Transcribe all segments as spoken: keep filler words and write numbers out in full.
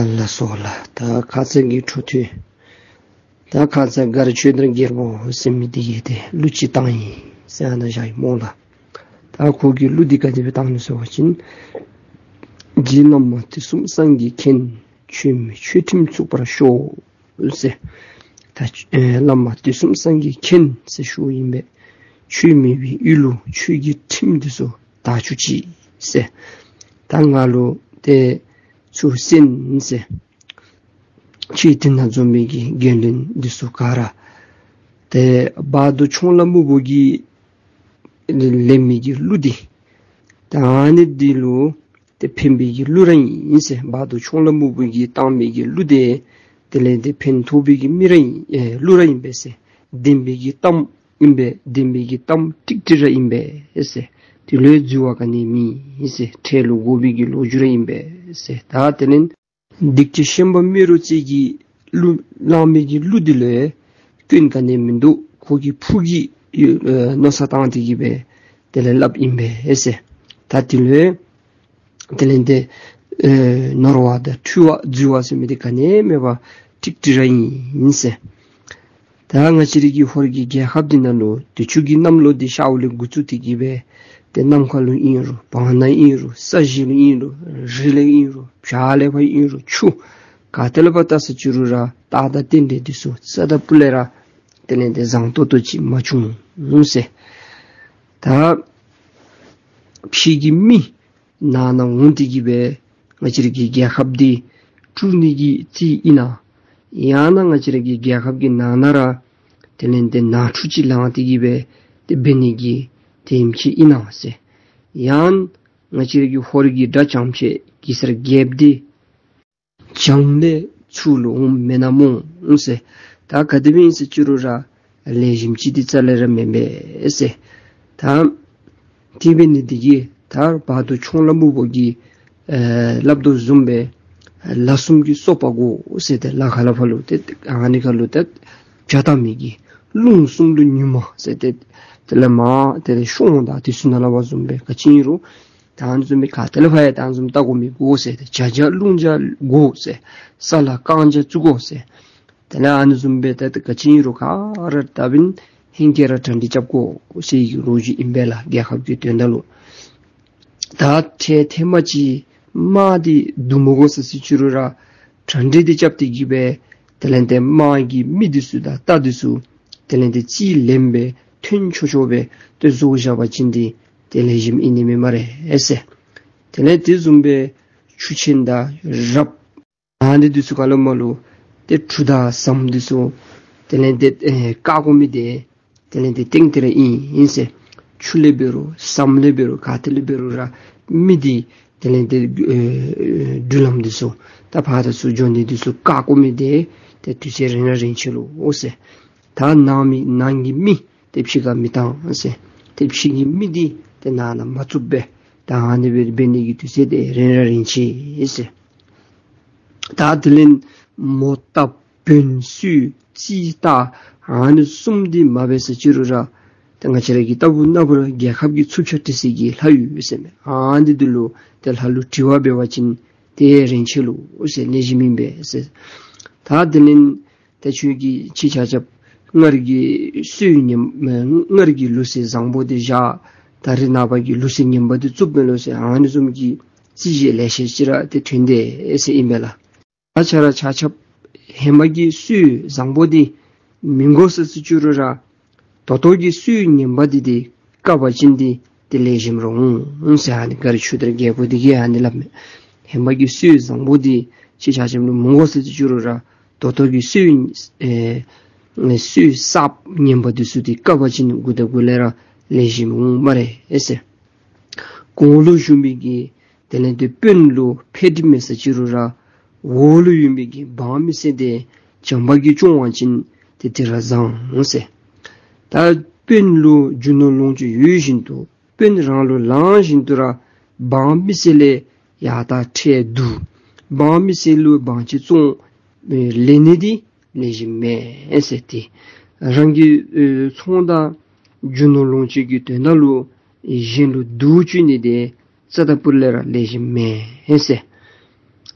ལགས་སོ་ལགས། ད་ཁ་ཙ་གི་འཕྲོ་མཐུད། ད་ཁ་ཙ་མགར་ཆོས་དར་རྒྱལ་པོ་ཟེར་མི་འདི་གིས་ཏེ་གླུ་ཅིག་བཏང་ཡི་ཟེར་ཨ་ནཱ་བཞག་ཡི་སྨོ་ལགས། ད་ཁོ་གིས་གླུ་འདི་ག་དེ་སྦེ་བཏང་ནུག་ཟེར་བ་ཅིན། རྗེ་བླ་མ་དུས་གསུམ་སངས་རྒྱས་མཁྱེན། ཆོས་མེད་ཆོས་ཁྲིམས་ཚུགས་པར་ཤོག་ཟེར། ད་ཨེ་བླ་མ་དུས་གསུམ་སངས་རྒྱས་མཁྱེན་ཟེར་ཞུཝ་ཨིན་པས། ཆོས་མེད་པའི་ཡུལ་ལུ་ཆོས་ཀྱི་ཁྲིམས་འདི་ཚུ་དར་བཅུག་ཅིག་ཟེར། ད་ང་ལུ་ཏེ་ཚུར་གསན་ཟེར། ཁྱེད་དེ་ནང་འཛོམས་མི་གི་རྒྱལ་བློན་འདི་ཚུ་ག་ར་ཏེ་བར་དུ་ཆོང་ལ་སྨུག་པོ་གིས་ལེན་མི་གི་གླུ་འདི་ད་ཨ་ནི་འདི་ལུ་ཏེ་ཕན་པའི་གི་གླུ་ར་ཨིན་ཟེར། བར་དུ་ཆོང་ལ་སྨུག་པོ་གིས་བཏང་མི་གི་གླུ་འདི་དེ་ལས་ཏེ་ཕན་ཐོགས་པའི་གི་མི་ར་ཨིན་ཨེ་གླུ་ར་ཨིན་པས་ཟེར། བདེན་པའི་གི་གཏམ་ཨིན་པས། བདེན་པའི་གི་གཏམ་ཀྲིག་ཀྲི་ར་ཨིན་པས་ཟེར། དེ་ལུ་འཛོལ་བ་ག་ནི་མེད་ཟེར། འཕྲལ་ལུ་དགོ་པའི་གི་ལོ་རྒྱུས་ར་ཨིན་པས་ཟེར། ད་དེ་ལས་སྡིག་ཅན་ཤན་པ་རྨེ་རུ་རྩེ་གིས་གླུ་བླངས་མི་གི་གླུ་འདི་ལུ་སྐྱོན་ག་ནི་མིན་འདུག། ཁོ་གི་ཕུགས་ཀྱི་ཨེ་མནོ་བསམ་བཏང་སྟེ་གི་སྦེ་དེ་ལས་སླབ་ཨིན་པས་ཟེར། ད་དེ་ལུ་དེ་ལས་ཏེ་ཨེ་ནོར་བ་དང་འཁྲུལ་བ་འཛོལ་བ་ཟེར་མི་འདི་ག་ནི་མེད་པར་ཀྲིག་ཀྲི་ར་ཨིན་ཟེར། ད་ང་བཅས་རའི་གི་ཧོར་གྱི་རྒྱལ་ཁབ་འདི་ནང་ལུ་དུས་ཅི་གི་གནམ་ལོ་འདི་ཤརཝ་ལས་འགོ་བཙུགས་ཏེ་གི་སྦེ་ཏེ་ནམ་མཁའ་ལུ་ཨིན་རུང་བར་སྣང་ཨིན་རུང་ས་གཞི་ལུ་ཨིན་རུང་རི་ལུ་ཨིན་རུང་བྱག་ལས་ཕར་ཨིན་རུང་ཆུ་ག་ཏེ་ལས་ཕར་བལྟ་ས་ཅི་རུང་ར་རྟགས་དང་རྟེན་འབྲེལ་འདི་ཚུ་རྩ་དང་སྤུ་ལས་ར་དེ་ལས་ཏེ་བཟང་ཏོག་ཏོ་ཅིག་མ་བྱུང་ཟེར། ད་ཕྱི་གི་མི་ནང་ན་འོང་སྟེ་གི་སྦེ་ང་བཅས་རའི་གི་རྒྱལ་ཁབ་འདི་དཀྲུག་ནི་གི་རྩིས་ཨིན་ན། ཡང་ན་ང་བཅས་རའི་གི་རྒྱལ་ཁབ་ཀྱི་ནང་ན་ར་དེ་ལས་ཏེ་ནང་འཁྲུག་ཅིག་ལང་སྟེ་གི་སྦེ་ཏེ་འབད་ནི་གི་དེམ་ཅིག་ཨིན་ན་ཟེར། ཡང་ང་བཅས་རའི་གི་ཧོར་གྱི་དགྲ་ཇེ་ཆེན་གེ་སར་རྒྱལཔོ་འདི་བྱང་ལས་ཚུར་ལོག་འོངམ་མེན་ན་སྨོ་ཟེར། ད་ག་དེ་སྦེ་ཨིན་ཟེར་ཅི་རུང་ར་ལེགས་ཤོམ་ཅིག་འདི་རྩ་ལས་ར་མེན་པས་ཟེར། ད་དེ་འབད་ནི་འདི་གིས་ད་བར་དུ་ཆོང་ལ་སྨུག་པོ་གིས་ཨེ་སླབ་དོ་བཟུམ་སྦེ་ལ་གསུམ་གྱི་སོ་པ་དགོ་ཟེར། ཏེ་ལ་ཁ་ལས་ཕར་ལུ་ཏེ་ཨ་ནི་ཁ་ལུ་ཏེ་བྱ་བལྟ་མི་གི་རླུང་གསུམ་ལུ་ཉུལ་མ་ཟེར། ཏེ་དེ་ལས་མར་དེ་ལས་ཤོང་དང་དེ་ཚུ་ནང་ལུ་བ་བཟུམ་སྦེ་ག་ཅི་ཨིན་རུང་ད་ཨ་ནི་བཟུམ་སྦེ་ག་ཏེ་ལས་ཕར་ཡང་ད་ཨ་ནི་བཟུམ་བལྟ་དགོ་མི་དགོ་ཟེར། ཏེ་བྱ་བྱ་རླུང་བྱ་དགོ་ཟེར། ས་ལ་རྐང་བྱ་བཙུགས་དགོ་ཟེར། དེ་ལས་ཨ་ནི་བཟུམ་སྦེ་ད་ཏེ་ག་ཅི་ཨིན་རུང་ག་ར་ད་འབདན་ཧེང་སྐལ་ར་གྲ་སྒྲིག་རྐྱབ་དགོ་ཟེར་གྱི་ལོ་རྒྱུས་ཨིན་པས་ལགས། རྒྱལ་ཁབ་ཀྱི་དོན་དག་ལུ། ད་འཕྲལ་ཐེངས་མ་ཅིག་དམག་འདི་བསྡུ་མ་དགོ་ས་ཟེར་ཅི་རུང་ར་གྲ་སྒྲིག་འདི་རྐྱབ་སྟེ་གི་སྦེ་དེ་ལས་ཏེ་དམག་གི་མི་འདི་ཚུ་དང་རྟ་འདི་ཚུ་དེ་ལས་ཏེ་རྩིས་ལེན་སྦེ་ཐོན་ཆོག་ཆོ་སྦེ་ཏེ་བཟོ་བཞག་པ་ཅིན་འདི་ཏེ་ལེགས་ཤོམ་ཨིན་ནི་མས་སྨ་རེ་ཟེར། དེ་ལས་དེ་བཟུམ་སྦེ་ཆུ་ཆེན་དང་རབ་ཨ་ནི་འདི་ཚུ་ག་ལུ་མ་ལུ་ཏེ་གྲུ་དང་ཟམ་འདི་ཚུ་དེ་ལས་ཏེ་ཨེ་བཀག་དགོ་མི་འདི་དེ་ལས་ཏེ་སྟེང་དེ་ར་ཨིན་ཨིན་ཟེར། ཆུ་ལས་འབད་རུང་ཟམ་ལས་འབད་རུང་ག་ཏེ་ལས་འབད་རུང་ར་མི་འདི་དེ་ལས་ཏེ་ཨེ་འགྲུལ་ལམ་འདི་ཚུ་ད་ཕར་དང་ཚུར་འགྱོ་ནི་འདི་ཚུ་བཀག་དགོ་མི་འདི་ཏེ་དུས་ཚོད་རིང་ར་རིང་ཆི་ལོ་ཟེར། ད་ནང་མི་ནང་གི་མི་ཏེ་ཕྱི་ཁར་མི་བཏང་ཟེར། ཏེ་ཕྱི་གི་མི་འདི་ཏེ་ནང་ན་མ་བཙུགས་པས། ད་ཨ་ནི་སྦེ་འབད་ནི་གི་དུས་ཚོད་འདི་རིང་ར་རིང་ཆི་ཟེར། ད་དེ་ལས་མོ་རྟ་བོན་སོ་རྩིས་རྟ་ཨ་ནི་གསུམ་འདི་མ་འབད་ས་ཅི་རུང་ར་ད་ང་བཅས་ར་གི་ལྟ་བུ་ན་བུ་ར་རྒྱལ་ཁབ་ཀྱི་ཚུབ་ཆ་སྤྲོད་ས་གི་ལྷ་ཡུལ་ཟེར་མས། ཨ་ནི་འདི་ལུ་ཏེ་ལྷ་ལུ་དྲི་བ་འབད་བ་ཅིན་ཏེ་རིན་ཆེ་ལོ་ཟེར། ལེགས་ཤོམ་ཨིན་པས་ཟེར། ད་དེ་ལས་ཏེ་ཁྱོད་ཀྱིས་ཁྱེད་ཆ་ཁྱབ་སྔར་གྱི་སྲོལ་ངན་སྔར་གྱི་ལུགས་སྲོལ་བཟང་པོ་འདི་བཞག། ད་རེས་ནངས་པ་གི་ལུགས་སྲོལ་ངན་པ་འདི་བཙུགས་མས་ལོ་ཟེར། ཨ་ནི་བཟུམ་གྱི་རྩིས་བཞེས་ལེ་ཤ་ཅིག་ར་ཏེ་ཐོན་དེས་ཟེར་ཨིན་པས་ལགས། ད་ཁྱེད་ར་ཆ་ཁྱབ་ཧེ་མ་གི་སྲོལ་བཟང་པོ་འདི་མི་དགོ་ས་ཟེར་ཅི་རུང་ར་ད་ལྟོ་གི་སྲོལ་ངན་པ་འདི་འདི་བཀག་པ་ཅིན་འདི་ཏེ་ལེགས་ཤོམ་ར་འོང་ཟེར། ཨ་ནི་མགར་ཆོས་དར་རྒྱལ་པོ་འདི་གིས་ཨ་ནི་སླབ་མས། ཧེ་མ་གི་སྲོལ་བཟང་པོ་འདི་ཁྱེད་ཆ་ཁྱབ་ལུ་མི་དགོ་ས་ཟེར་ཅི་རུང་ར་ད་ལྟོ་གི་སྲོལ་ཨེ་སྲོལ་གསརཔ་ངན་པ་འདི་ཚུ་འདི་བཀག་པ་ཅིན་འགོ་དང་འགོ་ལས་ར་ལེགས་ཤོམ་འོང་སྨ་རེ་ཟེར། གོང་ལུ་ཞུ་མི་གི་དེ་ལས་ཏེ་དཔོན་ལུ་ཕན་འདི་མེད་ས་ཅི་རུང་ར་འོག་ལུ་ཡོད་མི་གི་འབངས་མི་སེར་འདི་བྱམས་པ་གིས་སྐྱོང་བ་ཅིན་ཏེ་དེ་ར་བཟང་ཟེར། ད་དཔོན་ལུ་རྒྱུ་ནོར་ལོངས་སྤྱོད་ཡོད་བཞིན་དུ་དཔོན་རང་ལུ་ལང་བཞིན་དུ་ར་འབངས་མི་སེར་ལས་ཡར་ལྟ་འཕྲལ་བསྡུ། འབངས་མི་སེར་ལུ་འབངས་ཅིག་བཙོང་ལེན་ནི་འདི་ལེགས་ཤོམ་མེན་ཟེར། ཏེ་རང་གི་ཨེ་ཚོང་དང་རྒྱུ་ནོར་ལོངས་སྤྱོད་ཀྱི་དོན་དག་ལུ་གཞན་ལུ་སྡུག་བཅུག་ནི་འདི་རྩ་དང་སྤུ་ལས་ར་ལེགས་ཤོམ་མེན་ཟེར།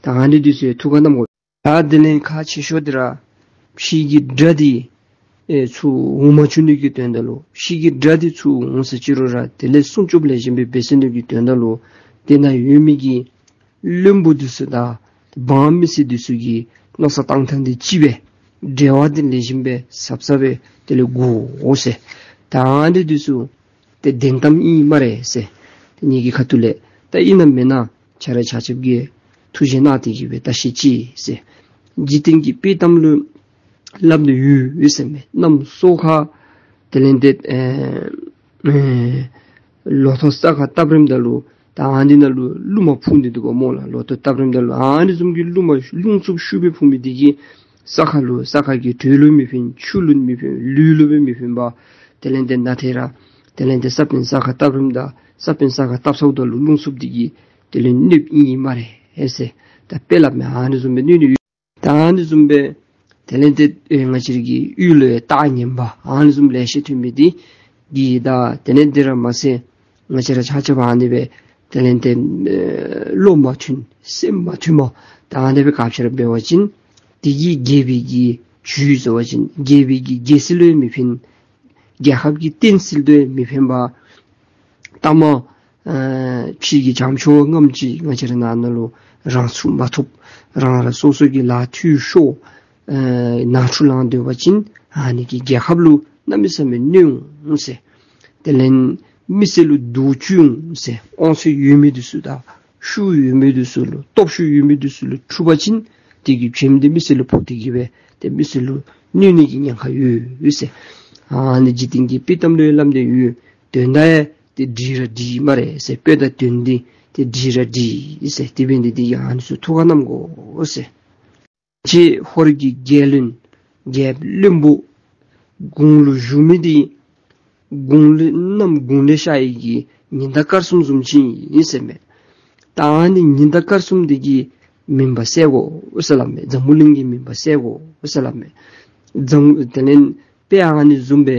ད་ཨ་ནི་འདི་ཚུ་ཐུགས་ཁར་བསྣམ་དགོ། ད་དེ་ལས་ཁག་ཆེ་ཤོས་འདི་ར་ཕྱི་གི་དགྲ་འདི་ཨེ་ཚུར་འོང་མ་བཅུག་ནི་གི་དོན་དག་ལུ། ཕྱི་གི་དགྲ་འདི་ཚུར་འོང་ཟེར་ཅི་རུང་ར་དེ་ལས་སྲུང་སྐྱོབ་ལེགས་ཤོམ་སྦེ་འབད་ཚུགས་ནི་གི་དོན་དག་ལུ། དེ་ནང་ཡོད་མི་གི་བློན་པོ་འདི་ཚུ་དང་འབངས་མི་སེར་འདི་ཚུ་གི་མནོ་བསམ་བཏང་ཐངས་འདི་གཅིག་སྦེ། འབྲེལ་བ་འདི་ལེགས་ཤོམ་སྦེ་ཟབ་ཟབ་སྦེ་དེ་ལས་དགོ་ཟེར། ད་ཨ་ནི་འདི་ཚུ་ཏེ་བདེན་གཏམ་ཨིན་སྨ་རེ་ཟེར། ཏེ་ངེ་གི་ཁ་ཐུག་ལས་ད་ཨིན་ན་མེན་ན་ཁྱེད་ར་ཆ་ཁྱབ་ཀྱིས་ཐུགས་བཞེས་གནང་སྟེ་གི་སྦེ་བརྟག་ཞིབ་ཅིག་ཟེར། འཇིག་རྟེན་གྱི་དཔྱེ་གཏམ་ལུ་སླབ་ནི་ཡོད་ཟེར་མས། གནམ་སོ་ཁ་དེ་ལས་ཏེ་ཨེ་ཨེ་ལོ་ཐོག་ས་ཁར་བཏབ་རནམ་ད་ལུ་ད་ཨ་ནི་ནང་ལུ་རླུང་མ་འཕུ་ནི་འདུག་གོ་སྨོ་ལགས། ལོ་ཐོག་བཏབ་རནམ་ད་ལུ་ཨ་ནི་བཟུམ་གྱི་རླུང་མ་རླུང་འཚུབ་ཤུགས་སྦེ་འཕུ་མི་འདི་གིས་ས་ཁ་ལུ་ས་ཁ་གི་དྲོད་ལུ་མི་ཕན། ཆུ་ལུ་མི་ཕན། ལུད་ལུ་སྦེ་མི་ཕན་པར་དེ་ལས་ཏེ་ནཱ་ཏེ་ར་དེ་ལས་ཏེ་ས་བོན་ས་ཁར་བཏབ་རནམ་ད་ས་བོན་ས་ཁར་བཏབ་ཚརཝ་ད་ལུ་རླུང་འཚུབ་འདི་གིས་དེ་ལས་གནོདཔ་ཨིན་སྨ་རེ་ཨེ་ཟེར། ད་དཔེ་སླབ་མས། ཨ་ནི་བཟུམ་སྦེ་གནོད་ནི་ཡོད། ད་ཨ་ནི་བཟུམ་སྦེ་དེ་ལས་ཏེ་ཨེ་ང་བཅས་ར་གི་ཡུལ་ལུ་ཡང་རྟགས་ངན་པ་ཨ་ནི་བཟུམ་ལེ་ཤ་ཐོན་མི་འདི་གིས་ད་དེ་ལས་འདི་ར་མ་ཚད་ང་བཅས་ར་ཆ་ཁྱབ་ཨ་ནི་སྦེ་དེ་ལས་ཏེ་ཨེ་བློ་མ་མཐུན་སེམས་མ་མཐུན་མ་ད་ཨ་ནི་སྦེ་ག་ཅི་ར་འབད་བ་ཅིན་དེ་གིས་རྒྱལ་པོའི་གི་རྒྱུ་ཟེར་བ་ཅིན་རྒྱལ་པོའི་གི་རྒྱལ་སྲིད་ལུ་ཡང་མི་ཕན། རྒྱལ་ཁབ་ཀྱི་བསྟན་སྲིད་ལུ་ཡང་མི་ཕན་པར་ལྟ་མ་ཨ་ཕྱི་གི་བྱམས་སྐྱོང་རྔམ་ཅིག་ང་བཅས་ར་ནང་ན་ལུ་རང་ཚུགས་མ་ཐུབ། རང་རང་སོ་སོ་གི་ལཱ་འཐུས་ཤོར། ཨ་ནང་འཁྲུག་ལང་སྡོད་པ་ཅིན་ཨ་ནི་གིས་རྒྱལ་ཁབ་ལུ་གནམ་མེད་ས་མེད་གནོད་འོང་ཟེར། དེ་ལས་མི་སེར་ལུ་སྡུག་བཅུག་འོང་ཟེར། དབང་ཚད་ཡོད་མི་འདི་ཚུ་དང་ཤུགས་ཡོད་མི་འདི་ཚུ་ལུ་སྟོབས་ཤུགས་ཡོད་མི་འདི་ཚུ་ལུ་འཁྲུག་པ་ཅིན་དེ་གི་བྱེམ་འདི་མི་སེར་ལུ་ཕོག་སྟེ་གི་སྦེ་ཏེ་མི་སེར་ལུ་གནོད་ནི་གི་ཉེན་ཁ་ཡོད་ཟེར། ཨ་ནི་འཇིག་རྟེན་གྱི་དཔྱེ་གཏམ་ལུ་ཡང་སླབ་སྟེ་ཡོད། དོན་དག་ཡང་ཏེ་འགྲིག་ར་འགྲིག་སྨ་རེ་ཟེར། དཔེ་དང་དོན་འདི་ཏེ་འགྲིག་ར་འགྲིག་ཟེར། དེ་འབད་ནི་འདི་གིས་ཨ་ནི་ཚུ་ཐུགས་ཁར་བསྣམ་དགོ་ཟེར། ཅིག་ཧོར་གྱི་རྒྱལ་བློན་རྒྱལཔོ་བློན་པོ་དགུང་ལུ་བཞུགས་མི་འདི་དགུང་ལུ་གནམ་དགུང་ལས་ཤར་ཡི་གི་ཉི་ཟླ་སྐར་གསུམ་བཟུམ་ཅིག་ཨིན་ཟེར་མས། ད་ཨ་ནི་ཉི་ཟླ་སྐར་གསུམ་འདི་གི་མུན་པ་བསལ་དགོ་ཟེར་སླབ་མས། འཛམ་བུ་གླིང་གི་མུན་པ་བསལ་དགོ་ཟེར་སླབ་མས། འཛམ་དེ་ལས་དཔེ་ཨ་ནི་བཟུམ་སྦེ་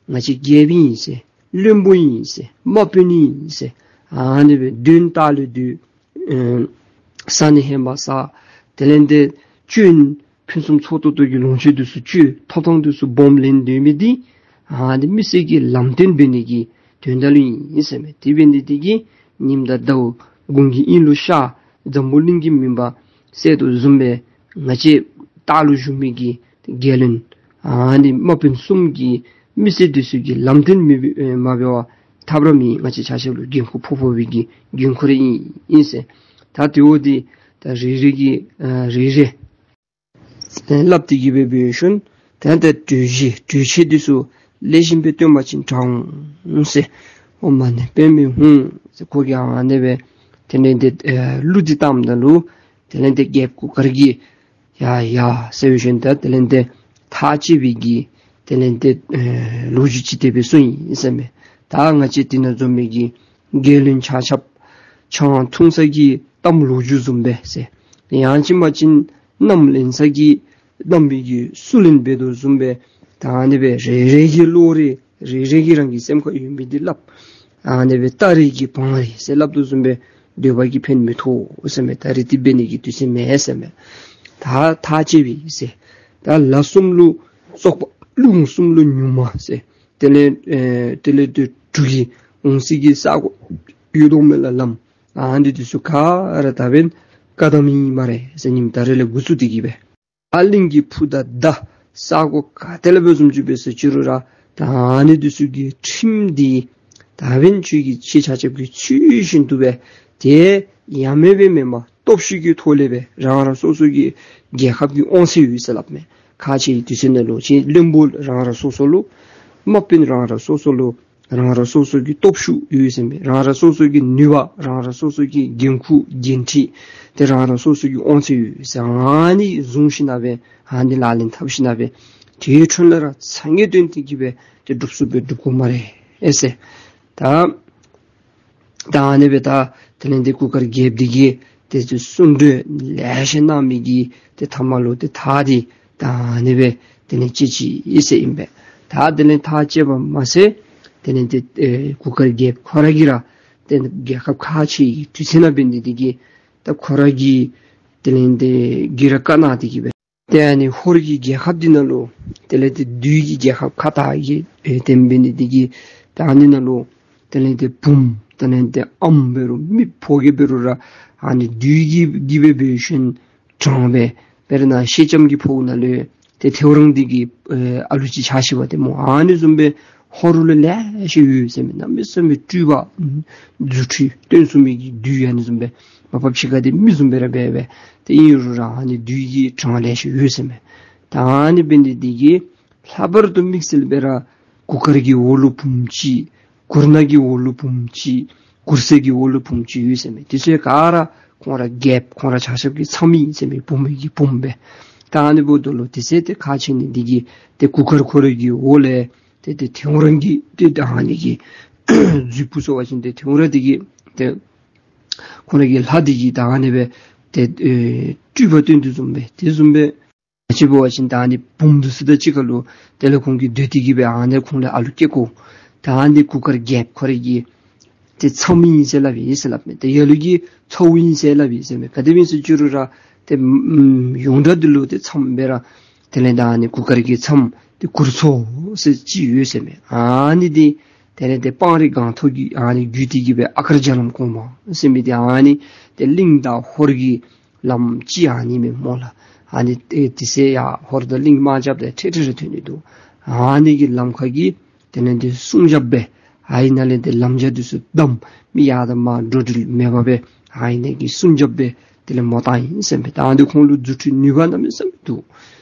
ང་བཅས་རྒྱལཔོ་ཨིན་ཟེར་བློན་པོ་ཨིན་ཟེར་དམག་དཔོན་ཨིན་ཟེར་ཨ་ནི་སྦེ་དོན་དག་ལུ་དུས་ཨེ་བཟའ་ནི་ཧེ་མ་བཟའ། དེ་ལས་ཏེ་སྤྱོད་ཕུན་སུམ་ཚོགས་ཏོག་ཏོ་གི་ལོངས་སྤྱོད་འདི་ཚུ་སྤྱོད། ཐོབ་ཐང་འདི་ཚུ་སྦོམ་ལེན་སྡོད་མི་འདི་ཨ་ནི་མི་སེར་གྱི་ལམ་སྟོན་འབད་ནི་གི་དོན་དག་ལུ་ཨིན་ཟེར་མས། དེ་འབད་ནི་འདི་གིས་ཉིམ་དང་ཟླཝ་དགུང་གི་དབྱིངས་ལུ་ཤར་འཛམ་བུ་གླིང་གི་མུན་པ་བསལ་དོ་བཟུམ་སྦེ་ང་བཅས་ལྟག་ལུ་བཞུགས་མི་གི་རྒྱལ་བློན་ཨ་ནི་དམག་དཔོན་གསུམ་གྱིས་མི་སེར་འདི་ཚུ་གི་ལམ་སྟོན་མི་འབད་མ་འབད་བར་ཐབས་ར་མེད། ང་བཅས་ཆ་ཁྱབ་ལུ་འགན་ཁུར་ཕོག་ཕོག་པའི་གི་འགན་ཁུར་ར་ཨིན་ཨིན་ཟེར། ད་དེ་འོ་འདི་ད་རེ་རེ་གིས་ཨ་རེ་རེ་ཨེ་སླབ་སྟེ་གི་སྦེ་འབད་ཞིནམ་ད་ད་གྲོས་གཞི་གྲོས་ཆོད་འདི་ཚུ་ལེགས་ཤོམ་སྦེ་སྟོན་པ་ཅིན་དྲག་འོང་ཟེར། ཨོཾ་མ་ཎི་པདྨེ་ཧཱུྃ་ཟེར་ཁོ་གིས་ཨ་ནི་སྦེ་དེ་ལས་ཏེ་ཨེ་གླུ་འདི་བཏངམ་ད་ལུ་དེ་ལས་ཏེ་རྒྱལཔོ་གུར་དཀར་གྱིས་ཡ་ཡ་ཟེར་བའི་ཤུལ་ད་དེ་ལས་ཏེ་ཐག་བཅད་པའི་གི་དེ་ལས་ཏེ་ཨེ་ལོ་རྒྱུས་ཅིག་དེ་སྦེ་གསུངས་ཡི་ཟེར་མས། ད་ང་བཅས་འདི་ནང་འཛོམས་མི་གི་རྒྱལ་བློན་ཆ་ཁྱབ་ཆང་འཐུང་ས་གི་གཏམ་ལོ་རྒྱུས་བཟུམ་སྦེ་ཟེར། ཡང་ཅིན་མ་ཅིན་མནའམ་ལེན་ས་གི་མནའམ་མི་གིས་སུ་ལེན་འབད་དོ་བཟུམ་སྦེ་ད་ཨ་ནི་སྦེ་རེ་རེ་གིས་བློ་རེ་རེ་རེ་གིས་རང་གི་སེམས་ཁར་ཡོད་མི་འདི་སླབ། ཨ་ནི་སྦེ་སྟ་རེ་གིས་བང་རེ་ཟེར་སླབ་དོ་བཟུམ་སྦེ་སྡོད་པ་གིས་ཕན་མི་ཐོགས་ཟེར་མས། ད་རེས་འདི་འབད་ནི་གི་དུས་ཚོད་མེད་ཟེར་མས། ད་ཐག་བཅད་པའི་ཟེར། ད་ལ་གསུམ་ལུ་སོགས་པ་རླུང་གསུམ་ལུ་ཉུག་མ་ཟེར། དེ་ལས་ཨེ་དེ་ལས་དུས་དྲུག་གི་འོང་ས་གི་ས་གོ་ཡོད་དོ་མེད་ལ་ལམ་ཨ་འདི་འདི་ཚུ་ག་ར་ད་འབདན་བཀག་དམ་ཨིན་སྨ་རེ་ཟེར། ཉིནམ་ད་རེས་ལས་འགོ་བཙུགས་ཏེ་གི་སྦེ་ཨ་གླིང་གི་ཕུ་དང་མདའ་ས་གོ་ག་ཏེ་ལས་འབད་བཟུམ་ཅིག་འབད་ཟེར་ཅི་རུང་ར་ད་ཨ་ནི་འདི་ཚུ་གི་ཁྲིམས་འདི་ད་འབདན་ཁྱོད་ཀྱིས་ཁྱེད་ཆ་ཁྱབ་ཀྱིས་ཚུལ་བཞིན་དུ་སྦེ་དེ་ཡ་མེད་སྦེ་མེན་པར་སྟོབས་ཤུགས་ཀྱི་ཐོག་ལས་སྦེ་རང་རང་སོ་སོ་གི་རྒྱལ་ཁབ་ཀྱི་དབང་ཚད་ཡོད་ཟེར་སླབ་མས། ཁག་ཆེ་བའི་དུས་ཚོད་ནང་ལུ་ཅིག་བློན་པོ་རང་རང་སོ་སོ་ལུ་དམག་དཔོན་རང་རང་སོ་སོ་ལུ་རང་རང་སོ་སོ་གི་སྟོབས་ཤུགས་ཡོད་ཟེར་མས། རང་རང་སོ་སོ་གི་ནུས་པ་རང་རང་སོ་སོ་གི་འགན་ཁུར་འགན་འཁྲི་དེ་རང་རང་སོ་སོ་གི་དབང་ཚད་ཡོད་ཟེར། ཨ་ནི་བཟུང་ཞིནམ་སྦེ་ཨ་ནི་ལག་ལེན་འཐབ་ཞིནམ་སྦེ་དེའི་འཕྲོ་ལས་ར་ཚ་ངེས་དོན་དེ་གིས་སྦེ་དེ་སྒྲུབ་ཚུགསཔ་སྦེ་སྒྲུབ་དགོ་སྨ་རེ་ཨེ་ཟེར། ད་ད་ཨ་ནི་སྦེ་ད་དེ་ལས་ཏེ་གུར་དཀར་རྒྱལཔོ་འདི་གིས་དེ་ཚུ་གསུང་གྲོས་ལེ་ཤ་གནང་མི་གི་དེ་ཐ་མ་ལུ་དེ་ཐག་འདི་ད་ཨ་ནི་སྦེ་དེ་ལས་བཅད་ཅི་ཨིན་ཟེར་ཨིན་པས། ད་དེ་ལས་ཐག་བཅད་པ་མ་ཚད་དེ་ལས་ཏེ་ཨེ་གུར་དཀར་རྒྱལཔོ་ཁོ་ར་གིས་ར་དེ་རྒྱལ་ཁབ་ཁག་ཆེ་བའི་དུས་ཚོད་ནང་འབད་ནི་འདི་གིས་ད་ཁོ་ར་གི་ དེ་ལས་ཏེ་གུ་ར་བཀའ་གནང་སྟེ་གི་སྦེ། ཏེ་ཨ་ནི་ཧོར་གྱི་རྒྱལ་ཁབ་འདི་ནང་ལུ་དེ་ལས་ཏེ་བདུད་ཀྱི་རྒྱལ་ཁབ་ཁ་ཐུག་གི་ཨེ་དེམ་འབད་ནི་འདི་གིས་ད་ཨ་ནི་ནང་ལུ་དེ་ལས་ཏེ་བུམོ་དེ་ལས་ཏེ་ཨམ་འབད་རུང་མི་ཕོ་རྒྱས་འབད་རུང་ར་ཨ་ནི་བདུད་ཀྱི་གི་སྦེ་འབད་ཞིནམ་དྲང་སྦེ་དཔེར་ན་ཤེལ་ལྕམ་གྱི་ཕོཝ་ནང་ལུ་ཏེ་ཐེའུ་རང་འདི་གི་ཨེ་ཨ་ལུ་ཅིག་ཆགས་ཅི་པ་ཏེ་སྨོ། ཨ་ནི་བཟུམ་སྦེ་ཧོར་ལུ་ལེ་ཤ་ཡོད་ཟེར་མས། གནམ་མེད་ས་མེད་སྤྲུལ་པ་རྫུ་འཕྲུལ་སྟོན་ཚུགས་མི་གི་བདུད་ཨ་ནི་བཟུམ་སྦེ་མ་པ་ཕྱི་ཁ་འདི་མི་བཟུམ་སྦེ་ར་འབད་སྦེ་ཏེ་ཨིན་རུང་ར་ཨ་ནི་བདུད་ཀྱི་གྲངས་ལེ་ཤ་ཡོད་ཟེར་མས། ད་ཨ་ནི་འབད་ནི་འདི་གིས་ལྷག་པར་དུ་དམིགས་བསལ་སྦེ་ར་གུར་དཀར་གྱི་འོག་ལུ་བུམོ་ཅིག། གུར་ནག་གི་འོག་ལུ་བུམོ་ཅིག། གུར་སེར་གྱི་འོག་ལུ་བུམོ་ཅིག་ཡོད་ཟེར་མས། དེ་ཚུ་ག་ར་ཁོང་ར་རྒྱལཔོ་ཁོང་ར་ཆ་ཁྱབ་ཀྱི་ཚམོ་ཨིན་ཟེར་མས། བུམོ་གི་བུམོ་སྦེ། ད་ཨ་ནི་འབདཝ་ད་ལུ་དེ་ཚེ་ཏེ་ཁག་ཆེ་ནི་འདི་གིས་ཏེ་གུར་དཀར་ཁོ་ར་གི་འོག་ལས་ཏེ་ཏེ་ཐེའུ་རང་གི་ཏེ་ད་ཨ་ནི་གི་རྫུས་པོ་ཟེར་བ་ཅིན་ཏེ་ཐེའུ་རང་འདི་གིས་ཏེ་ཁོང་ར་གི་ལྷ་འདི་གིས་ད་ཨ་ནི་སྦེ་ཏེ་ཨེ་སྤྲུལ་པ་སྟོན་དོ་བཟུམ་སྦེ་དེ་བཟུམ་སྦེ་ཅིག་འབད་བ་ཅིན་ད་ཨ་ནི་བུམོ་འདི་ཚུ་དང་གཅིག་ཁར་ལུ་དེ་ལས་ཁོང་གིས་སྡོད་དེ་གི་སྦེ་ཨ་ནི་ཁོང་ལུ་ཨ་ལུ་སྐྱེ་དགོ། ད་ཨ་ནི་གུར་དཀར་རྒྱལཔོ་ཁོ་ར་གི་ཏེ་ཚམོ་ཨིན་ཟེར་སླབ་ཨིན་ཟེར་སླབ་མས། ཏེ་ལ་ལུ་གི་ཚ་བོ་ཨིན་ཟེར་སླབ་ཨིན་ཟེར་མས། ག་དེ་སྦེ་ཨིན་ཟེར་ཅི་རུང་ར་ཏེ་ཨམ་ཡོངས་གྲགས་འདི་ལུ་ཏེ་ཚམོ་སྦེ་ར་དེ་ལས་ད་ཨ་ནི་གུར་དཀར་གྱི་ཚམོ་ཏེ་གུར་མཚོ་ཟེར་ཅིག་ཡོད་ཟེར་མས། ཨ་ནི་འདི་དེ་ལས་ཏེ་སྤང་རི་སྒང་ཐོག་གི་ཨ་ནི་བརྒྱུད་དེ་གི་སྦེ་ཨ་ཀར་རྒྱ་ལམ་གོང་མ་ཟེར་མི་འདི་ཨ་ནི་ཏེ་གླིང་དང་ཧོར་གྱི་ལམ་ཅིག་ཨ་ནི་མས་སྨོ་ལགས། ཨ་ནི་ཏེ་དེ་ཚེ་ཡར་ཧོར་དང་གླིང་དམག་རྐྱབ་སྟེ་འཕྲད་འཕྲད་ར་ཐོན་ནི་འདུག། ཨ་ནི་གི་ལམ་ཁ་གི་དེ་ལས་ཏེ་སྲུང་རྒྱབ་སྦེ་ཨ་ནི་ནང་ལས་ཏེ་ལམ་བརྒྱ་འདི་ཚུ་བསྡམས། མི་ཡར་དང་མར་འགྲོ་འགྲུལ་མེད་པར་སྦེ་ཨ་ནི་གི་སྲུང་རྒྱབ་སྦེ་དེ་ལས་མོ་བཏང་ཡི་ཟེར་མས། ད་ཨ་ནི་ཁོང་ལུ་རྫུ་འཕྲུལ་ནུས་པ་གནམ་མེད་ས་མེད་འདུག།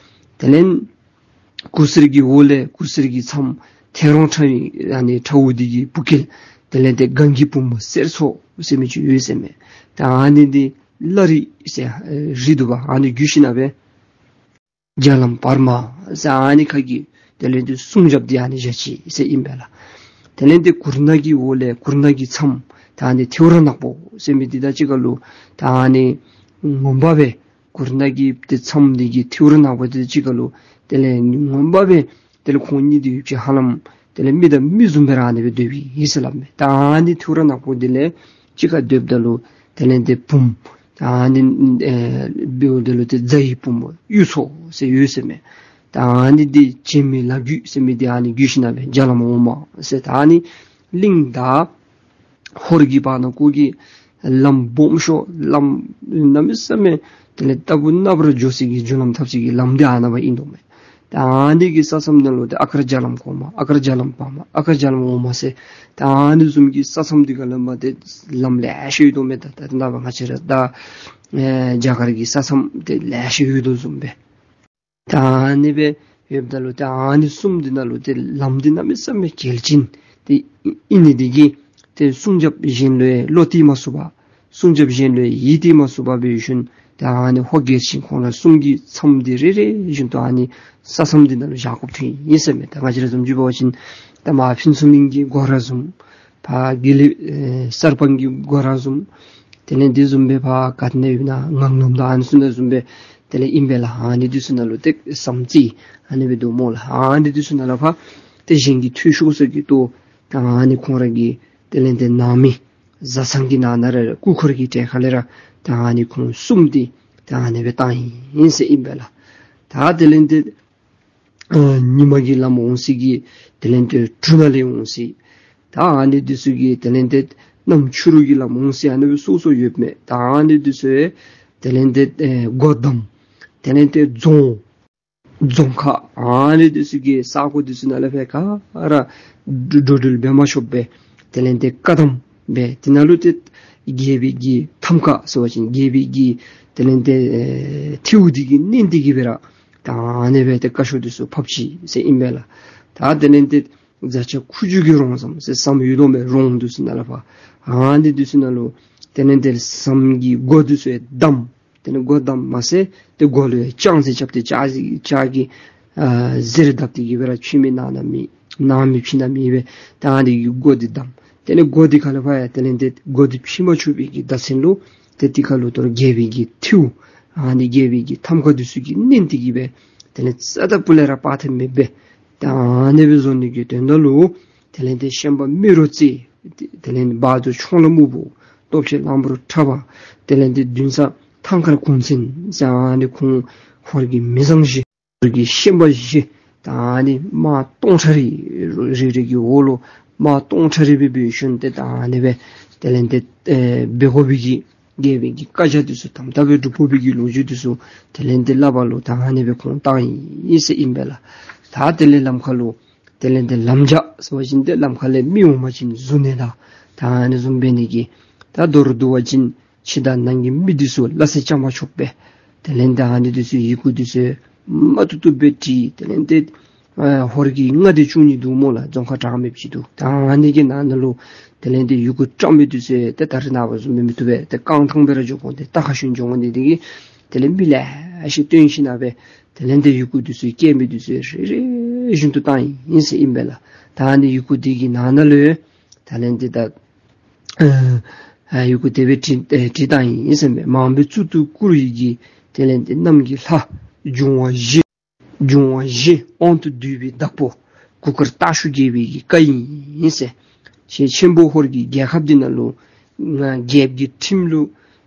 དེ་ལས་གུར་སེར་གྱི་འོག་ལས་གུར་སེར་གྱི་ཚམོ་ཐེའུ་རང་ཁྲ་བོ་ཨ་ནི་ཁྲ་བོ་འདི་གི་བུ་སྐལ་དེ་ལས་ཏེ་གངས་ཀྱི་བུ་མོ་གསེར་མཚོ་ཟེར་མི་ཅིག་ཡོད་ཟེར་མས། ད་ཨ་ནི་འདི་བླ་རི་ཟེར་རི་འདུག་པ། ཨ་ནི་བརྒྱུད་ཞིནམ་སྦེ་རྒྱ་ལམ་བར་མ་ཟེར་ཨ་ནི་ཁ་གི་དེ་ལས་ཏེ་སྲུང་རྒྱབ་འདི་ཨ་ནི་བཞག་ཅི་ཟེར་ཨིན་པས་ལགས། དེ་ལས་ཏེ་གུར་ནག་གི་འོག་ལས་གུར་ནག་གི་ཚམོ་ད་ཨ་ནི་ཐེའུ་རང་ནག་པོ་ཟེར་མི་འདི་དང་གཅིག་ཁར་ལུ་ད་ཨ་ནི་ངོ་མ་སྦེ་གུར་ནག་གི་ཏེ་ཚམོ་འདི་གི་ཐེའུ་རང་ནག་པོ་འདི་དང་གཅིག་ཁར་ལུ་དེ་ལས་ངོ་མ་སྦེ་དེ་ལས་ཁོང་གཉིས་འདི་ཡུདཔ་ཅིག་ཧ་ལམ་དེ་ལས་མི་དང་མི་བཟུམ་སྦེ་ར་ཨ་ནི་སྦེ་སྡོདཔ་ཨིན་ཟེར་སླབ་མས། ད་ཨ་ནི་ཐེའུ་རང་ནག་པོ་འདི་ལས་གཅིག་ཁར་སྡོདཔ་ད་ལུ་དེ་ལས་ཏེ་བུམོ་ད་ཨ་ནི་ཨེ་འབདཝ་ད་ལུ་ཏེ་རྫ་ཡི་བུམོ་གཡུ་མཚོ་ཟེར་ཡོད་ཟེར་མས། ད་ཨ་ནི་འདི་བྱེ་མའི་ལ་རྒྱུད་ཟེར་མི་འདི་ཨ་ནི་བརྒྱུད་ཞིནམ་སྦེ་རྒྱ་ལམ་འོག་མ་ཟེར་ད་ཨ་ནི་གླིང་དང་ཧོར་གྱི་བར་ན་ཀོ་གི་ལམ་སྦོམ་ཤོས་ལམ་གནམ་མེད་ས་མེད་དེ་ལས་རྟག་བུ་ནཱ་བར་འགྱོ་སའི་གི་རྒྱུ་ལམ་འཐབ་སའི་གི་ལམ་འདི་ཨ་ནཱ་བ་ཨིན་དོ་མས། ད་ཨ་ནི་གི་ས་མཚམས་ནང་ལུ་ཏེ་ཨ་ཀར་རྒྱ་ལམ་གོང་མ་ཨ་ཀར་རྒྱ་ལམ་བར་མ་ཨ་ཀར་རྒྱ་ལམ་འོག་མ་ཟེར་ད་ཨ་ནི་བཟུམ་གྱི་ས་མཚམས་འདི་ག་ལས་མར་ཏེ་ལམ་ལེ་ཤ་ཡོད་དོ་མས། ད་ད་ནཱ་བ་ང་བཅས་ར་ད་ཨེ་རྒྱ་གར་གྱི་ས་མཚམས་ཏེ་ལེ་ཤ་ཡོད་དོ་བཟུམ་སྦེ། ད་ཨ་ནི་སྦེ་ཡོདཔ་ད་ལུ་ཏེ་ཨ་ནི་གསུམ་འདི་ནང་ལུ་ཏེ་ལམ་འདི་གནམ་མེད་ས་མེད་གལ་ཆེན་ཏེ་ཨིན་ནི་འདི་གིས་ཏེ་སྲུང་རྒྱབ་གཞན་ལུ་བློ་གཏད་མ་ཚུགས་པར་སྲུང་རྒྱབ་གཞན་ལུ་ཡིད་གཏད་མ་ཚུགས་པར་འབད་ཞིནམ་ཏེ་ཨ་ནི་ཧོར་རྒྱལ་ཆེན་ཁོང་ར་གསུམ་གྱི་ཚམོ་འདི་རེ་རེ་བཞིན་དུ་ཨ་ནི་ས་མཚམས་འདི་ནང་ལུ་བཞག་དགོཔ་ཐོན་ཡི་ཟེར་མས། ད་ང་བཅས་ར་བཟུམ་ཅིག་འབད་བ་ཅིན་ད་མར་ཕུན་ཚོགས་གླིང་གི་སྒོ་ར་བཟུམ་ཕར་དགེ་ལེགས་ཨེ་གསར་སྤང་གི་སྒོ་ར་བཟུམ་དེ་ལས་དེ་བཟུམ་སྦེ་ཕར་ག་ཏེ་ན་ཡོད་ན་ངང་ལམ་དང་ཨ་ནི་ཚུ་ནང་བཟུམ་སྦེ་དེ་ལས་ཨིན་པས་ལགས། ཨ་ནི་འདི་ཚུ་ནང་ལུ་ཏེ་ས་མཚམས་ཨ་ནི་སྦེ་འདུག་སྨོ་ལགས། ཨ་ནི་འདི་ཚུ་ནང་ལུ་ཕར་ཏེ་གཞན་གྱི་ཐོས་ཤོར་ས་གི་ལྟོ་ད་ཨ་ནི་ཁོང་ར་གི་དེ་ལས་ཏེ་ནང་མི་བཟའ་ཚང་གི་ནང་ན་ར་སྐུ་འཁོར་གྱི་གྲལ་ཁ་ལས་ར་ད་ཨ་ནི་ཁོང་གསུམ་འདི་ད་ཨ་ནི་སྦེ་བཏང་ཡི་ཟེར་ཨིན་པས་ལགས། ད་དེ་ལས་ཏེ་ཨ་ཉི་མ་གི་ལམ་འོང་སའི་གི་དེ་ལས་ཏེ་གྲུ་ནང་ལས་འོང་སའི་ད་ཨ་ནི་འདི་ཚུ་གི་དེ་ལས་ཏེ་གནམ་ཕྱི་རུ་གི་ལམ་འོང་སའི་ཨ་ནི་སྦེ་སོ་སོ་ཡོདཔ་མས། ད་ཨ་ནི་འདི་ཚུ་དེ་ལས་ཏེ་ཨེ་སྒོ་འདམ་དེ་ལས་ཏེ་རྫོང་རྫོང་ཁ་ཨ་ནི་འདི་ཚུ་གི་ས་གོ་འདི་ཚུ་ནང་ལས་ཕར་ག་ར་འགྲོ་འགྲུལ་འབད་མ་ཆོགཔ་སྦེ་དེ་ལས་ཏེ་བཀག་དམ་སྦེ་དེ་ནང་ལུ་ཏེ་རྒྱལ་པོའི་གི་ཐམ་ཀ་ཟེར་བ་ཅིན་རྒྱལ་པོའི་གི་དེ་ལས་ཏེ་ཨེ་ཐེའུ་འདི་གིས་མནན་ཏེ་གི་སྦེ་ར་ད་ཨ་ནི་སྦེ་ཏེ་བཀའ་ཤོག་འདི་ཚུ་ཕབ་ཅི་ཟེར་ཨིན་པས་ལགས། ད་དེ་ལས་ཏེ་རྫ་ཆུ་ཁུ་བྱུག་གི་རོང་ཟམ་ཟེར་ཟམ་ཡོད་དོ་མས། རོང་འདི་ཚུ་ནང་ལུ་ཕར་ཨ་ནི་འདི་ཚུ་ནང་ལུ་དེ་ལས་ཏེ་ཟམ་གྱི་སྒོ་འདི་ཚུ་ཡང་བསྡམས། དེ་ལས་སྒོ་བསྡམས་མ་ཚད་ཏེ་སྒོ་ལུ་ཡང་ལྕང་གཟེར་རྐྱབ་སྟེ་ལྕགས་ལྕགས་ཀྱི་ཨ་གཟེར་བརྡབས་ཏེ་གི་སྦེ་ར་ཕྱི་མི་ནང་ན་མེད་ནང་མི་ཕྱི་ན་མེད་སྦེ་ད་ཨ་ནི་གི་སྒོ་འདི་བསྡམས། དེ་ལས་སྒོ་འདི་ཁ་ལས་ཕར་ཡང་དེ་ལས་ཏེ་སྒོ་འདི་ཕྱེ་མ་ཆོག་པའི་གི་བརྡ་མཚོན་ལུ་ཏེ་དེ་ཁ་ལུ་ད་རུང་རྒྱལ་པོའི་གི་ཐེའུ་ཨ་ནི་རྒྱལ་པོའི་གི་ཐམ་ཀ་འདི་ཚུ་གིས་མནན་ཏེ་གི་སྦེ་དེ་ལས་རྩ་དང་སྤུ་ལས་ར་སྤར་ཐབས་མེད་པས། ད་ཨ་ནི་སྦེ་བཟོ་ནི་གི་དོན་དག་ལུ་དེ་ལས་ཏེ་ཤན་པ་རྨེ་རུ་རྩེ་དེ་ལས་བ་དུར་ཆོང་ལ་སྨུག་པོ་སྟོབས་ཆེན་གླང་པོ་ཁྲ་བ་དེ་ལས་ཏེ་འདུན་ས་ ཐང་དཀར་གུང་བཙན་ཟེར་ཨ་ནི་ཁོང་ཧོར་གྱི་མི་བཟང་བཞི་ཧོར་གྱི་ཤན་པ་བཞི་ད་ཨ་ནི་དམག་སྟོང་ཕྲག་རེ་རེ་རེ་གི་འོག་ལུ་དམག་སྟོང་ཕྲག་རེ་སྦེ་འབད་ཞིནམ་ཏེ་ད་ཨ་ནི་སྦེ་དེ་ལས་ཏེ་ཨེ་འབད་དགོ་པའི་གི་རྒྱལ་པོའི་གི་བཀའ་རྒྱ་འདི་ཚུ་དམ་དམ་སྦེ་སྒྲུབ་དགོ་པའི་གི་ལོ་རྒྱུས་འདི་ཚུ་དེ་ལས་ཏེ་སླབ་པ་ལུ་ད་ཨ་ནི་སྦེ་ཁོང་བཏང་ཡི་ཟེར་ཨིན་པས་ལགས། ད་དེ་ལས་ལམ་ཁ་ལུ་དེ་ལས་ཏེ་ལམ་བྱ་ཟེར་བ་ཅིན་ཏེ་ལམ་ཁ་ལས་མི་འོང་པ་ཅིན་བཟུང་ནི་དང་ད་ཨ་ནི་བཟུམ་འབད་ནི་གི་ད་མདོར་བསྡུ་བ་ཅིན་ཕྱི་དང་ནང་གི་མི་འདི་ཚུ་སླ་བསྲེ་རྐྱངམ་ཆོདཔ་སྦེ་དེ་ལས་ཏེ་ཨ་ནི་འདི་ཚུ་ཡི་གུ་འདི་ཚུ་མ་བཏུབ་བཏུབ་སྦེ་བྲིས། དེ་ལས་ཏེ་ཨ་ཧོར་གྱི་མངའ་སྡེ་བཅུ་གཉིས་འདུག་སྨོ་ལགས། རྫོང་ཁག་གྲངས་མེདཔ་ཅིག་འདུག། ད་ཨ་ནི་གི་ནང་ན་ལུ་དེ་ལས་ཏེ་ཡི་གུ་བཀྲམ་མི་འདི་ཚུ་ཏེ་ད་རེས་ནངས་པ་བཟུམ་མི་བཏུབ་པས། ཏེ་རྐང་ཐང་སྦེ་ར་འགྱོ་དགོ། ཏེ་རྟ་ཁར་ཞོན་འགྱོ་དགོ་ནི་འདི་གིས་དེ་ལས་མི་ལེ་ཤ་བཏོན་ཞིནམ་སྦེ་དེ་ལས་ཏེ་ཡི་གུ་འདི་ཚུ་བཀལ་མི་འདི་ཚུ་རེ་རེ་བཞིན་དུ་བཏང་ཡི་ཟེར་ཨིན་པས་ལགས། ད་ཨ་ནི་ཡི་གུ་འདི་གི་ནང་ན་ལུ་ད་ལས་ཏེ་ད་ཨ་ཡི་གུ་དེ་སྦེ་བྲིས་ཨེ་བྲིས་བཏང་ཡི་ཟེར་མས། མང་པོའི་གཙུག་ཏུ་བཀུར་བའི་གི་དེ་ལས་ཏེ་གནམ་གྱི་ལྷ་འབྱུང་བ་བཞི་འབྱུང་བ་བཞི་དབང་དུ་བསྡུས་པའི་བདག་པོ་གུར་དཀར་སྟག་ཞུ་རྒྱལ་པོའི་གི་བཀའ་ཡིན་ཟེར། ཞེས་ཆེན་པོ་ཧོར་གྱི་རྒྱལ་ཁབ་འདི་ནང་ལུ་ང་རྒྱལཔོ་གི་ཁྲིམས་ལུ་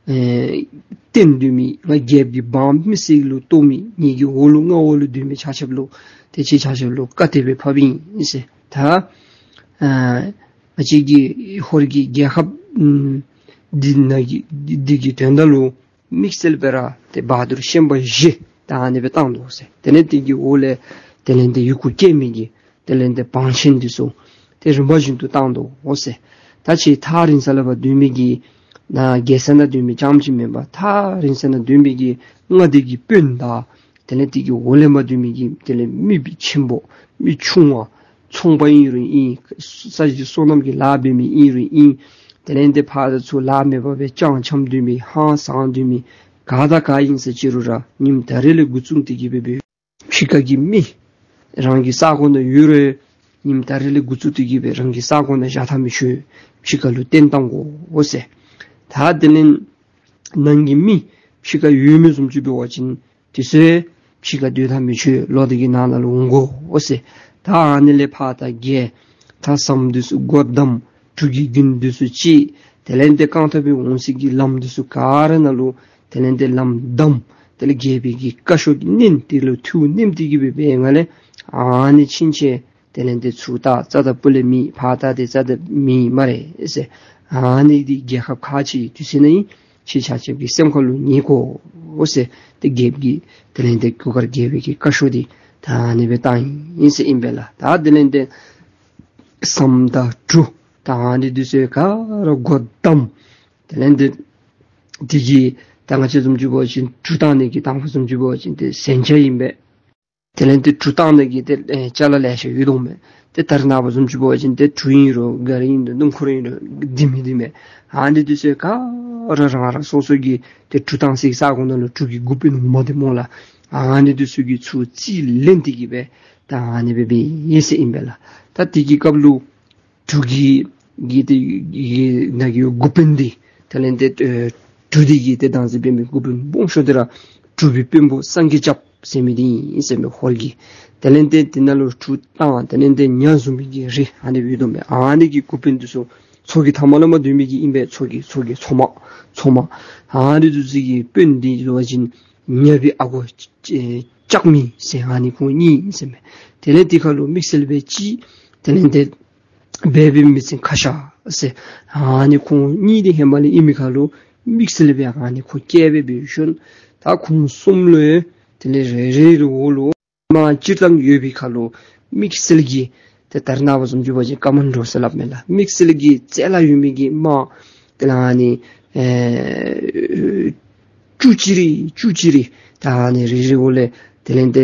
ཨེ་བརྟེན་སྡོད་མི་ང་རྒྱལཔོ་གི་འབངས་མི་སེར་ལུ་གཏོགས་མི་ངེ་གི་འོག་ལུ་མངའ་འོག་ལུ་སྡོད་མི་ཆ་ཁྱབ་ལུ་ཏེ་ཁྱེད་ཆ་ཁྱབ་ལུ་བཀའ་དེ་སྦེ་ཕབ་ཨིན་ཟེར། ད་ཨ་ང་བཅས་ཀྱི་ཧོར་གྱི་རྒྱལ་ཁབ་ཨམ་འདི་ནང་གི་འདི་གི་དོན་དག་ལུ་དམིགས་བསལ་སྦེ་ར་ཏེ་བ་དུར་ཤན་པ་བཞི་ད་ཨ་ནི་སྦེ་བཏང་དོ་ཟེར། དེ་ལས་དེ་གི་འོག་ལས་དེ་ལས་ཏེ་ཡི་གུ་བཀལ་མི་གི་དེ་ལས་ཏེ་བང་ཆེན་འདི་ཚུ་ཏེ་རིམ་པ་བཞིན་དུ་བཏང་དོ་ཟེར། ད་ཁྱེད་ཐག་རིང་ས་ལས་ཕར་སྡོད་མི་གི་ནཱ་རྒྱལ་ས་ནང་སྡོད་མི་རྐྱངམ་ཅིག་མེན་པར་ཐག་རིང་ས་ནང་སྡོད་མི་གི་མངའ་སྡེ་གི་དཔོན་དང་དེ་ལས་དེ་གི་འོག་ལས་མར་སྡོད་མི་གི་དེ་ལས་མི་ཆེན་པོ་མི་ཆུང་བ་ཚོང་པ་ཨིན་རུང་ཨིན། ས་གཞི་སོ་ནམ་གྱི་ལཱ་འབད་མི་ཨིན་རུང་ཨིན། དེ་ལས་ཏེ་ཕར་ཚུར་ལཱ་མེད་པར་སྦེ་སྤྱང་འཁྱམས་སྡོད་མི་ཧང་སང་སྡོད་མི་ག་དང་ག་ཨིན་ས་ཅི་རུང་ར་ཉིནམ་ད་རེས་ལས་འགོ་བཙུགས་ཏེ་གི་སྦེ་སྦེ་ཕྱི་ཁ་གི་མི་རང་གི་ས་གོ་ནང་ཡོད་རུང་ཉིནམ་ད་རེས་ལས་འགོ་བཙུགས་ཏེ་གི་སྦེ་རང་གི་ས་གོ་ནང་བཞག་ཐངས་མི་ཆོག། ཕྱི་ཁ་ལུ་བཏོན་བཏང་དགོ་ཟེར། ད་དེ་ལས་ནང་གི་མི་ཕྱི་ཁར་ཡོད་མི་བཟུམ་ཅིག་འབད་བ་ཅིན་དེ་ཚུ་ཕྱི་ཁར་སྡོད་ཐངས་མི་ཆོག། ལོག་སྟེ་གི་ནང་ན་ལུ་འོང་དགོ་ཟེར། ད་ཨ་ནི་ལས་ཕར་ད་རྒྱལ་ད་ཟམ་འདི་ཚུ་སྒོ་བསྡམས། གྲུ་གི་རྒྱུན་འདི་ཚུ་བཅད། དེ་ལས་ཏེ་རྐང་ཐང་སྦེ་འོང་སའི་གི་ལམ་འདི་ཚུ་ག་ར་ནང་ལུ་དེ་ལས་ཏེ་ལམ་བསྡམས། དེ་ལས་རྒྱལ་པོའི་གི་བཀའ་ཤོག་གི་མནན་དེ་ལུ་ཐུགས་མནན་ཏེ་གི་སྦེ་འབད་བའི་ངང་ལས་ཨ་ནི་ཕྱིན་ཆད་དེ་ལས་ཏེ་ཚུར་ད་རྩ་དང་སྤུ་ལས་མེད། ཕར་ད་ཏེ་རྩ་དང་མེད་སྨ་རེ་ཟེར། ཨ་ནི་འདི་རྒྱལ་ཁབ་ཁག་ཅིག་དུས་ཚོད་ནང་ཨིན། ཁྱེད་ཆ་ཁྱབ་ཀྱི་སེམས་ཁ་ལུ་ངེས་དགོ་ཟེར། ཏེ་རྒྱལཔོ་གིས་དེ་ལས་ཏེ་གུར་དཀར་རྒྱལ་པོའི་གི་བཀའ་ཤོག་འདི་ད་ཨ་ནི་སྦེ་བཏང་ཡི་ཟེར་ཨིན་པས་ལགས། ད་དེ་ལས་ཏེ་ཟམ་དང་གྲུ་ད་ཨ་ནི་འདི་ཚུ་ག་ར་སྒོ་བསྡམས། དེ་ལས་ཏེ་དེ་གི་ད་ང་བཅས་བཟུམ་ཅིག་འབད་བ་ཅིན་གྲུ་བཏང་ནི་གི་དང་ཕུ་བཟུམ་ཅིག་འབད་བ་ཅིན་ཏེ་ཟན་ཆས་ཨིན་པས། དེ་ལས་ཏེ་གྲུ་བཏང་ནི་གི་ཏེ་ཨེ་ཅ་ལ་ལེ་ཤ་ཡོད་དོ་མས། ཏེ་ད་རེས་ནངས་པ་བཟུམ་ཅིག་འབད་བ་ཅིན་ཏེ་གྲུ་ཨིན་རུང་ག་ར་ཨིན་རུང་སྣུམ་འཁོར་ཨིན་རུང་འདི་མི་འདི་མས། ཨ་ནི་འདི་ཚུ་ག་ར་རང་རང་སོ་སོ་གི་ཏེ་གྲུ་བཏང་སའི་ས་གོ་ནང་ལུ་གྲུ་གི་འགོ་དཔོན་འོངམ་འདི་སྨོ་ལགས། ཨ་ནི་འདི་ཚུ་གིས་ཚུར་རྩིས་ལེན་ཏེ་གི་སྦེ་ད་ཨ་ནི་སྦེ་འབད་ཡི་ཟེར་ཨིན་པས་ལགས། ད་དེ་གི་སྐབས་ལུ་གྲུ་གི་གི་ཏེ་གི་ནང་གི་འགོ་དཔོན་འདི་དེ་ལས་ཏེ་ཨེ་གྲུ་འདི་གི་ཏེ་བདག་འཛིན་འབད་མི་འགོ་དཔོན་སྦོམ་ཤོས་འདི་ར་གྲུ་པའི་དཔོན་པོ་སངས་རྒྱས་སྐྱབས་ཟེར་མི་འདི་ཨིན་ཟེར་མས་ཧོར་གྱི། དེ་ལས་ཏེ་དེ་ནང་ལུ་གྲུ་བཏང་དེ་ལས་ཏེ་ཉ་བཟུང་མི་གི་རི་ཨ་ནི་ཡོད་དོ་མས། ཨ་ནི་གི་འགོ་དཔོན་འདི་ཚུ་མཚོ་གི་མཐའམ་ལས་མར་སྡོད་མི་གི་ཨིན་པས། མཚོ་གི་མཚོ་གི་མཚོ་དམག་མཚོ་དམག་ཨ་ནི་འདི་ཚུ་གི་དཔོན་འདི་འབད་བ་ཅིན་ཉ་པའི་ཨ་ཁུ་ལྕགས་མི་ཟེར་ཨ་ནི་ཁོང་གཉིས་ཨིན་ཟེར་མས། དེ་ལས་དེ་ཁར་ལུ་དམིགས་བསལ་སྦེ་ཅིག་དེ་ལས་ཏེ་སྦས་པའི་མི་ཆེན་ཁ་ཤ་ཟེར་ཨ་ནི་ཁོང་གཉིས་འདི་ཧེ་མ་ལས་ཨིན་མི་ཁར་ལུ་དམིགས་བསལ་སྦེ་ཨ་ནི་ཁོང་བཀལ་སྦེ་འབད་ཞིནམ་ད་ཁོང་གསུམ་ལུ་དེ་ལས་རེ་རེ་ལུ་འོག་ལུ་དམག་སྤྱིར་བཏང་ཡོད་པའི་ཁར་ལུ་དམིགས་བསལ་གྱི་ཏེ་ད་རེས་ནངས་པ་བཟུམ་ཅིག་འབད་བ་ཅིན་ཀོ་མན་ཌོ་ཟེར་སླབ་མས་ལགས། དམིགས་བསལ་གྱི་རྩལ་ཡོད་མི་གི་དམག་དེ་ལས་ཨ་ནི་ཨེ་བཅུ་གཅིག་རེ་བཅུ་གཅིག་རེ་ད་ཨ་ནི་རེ་རེ་འོག་ལས་དེ་ལས་ཏེ་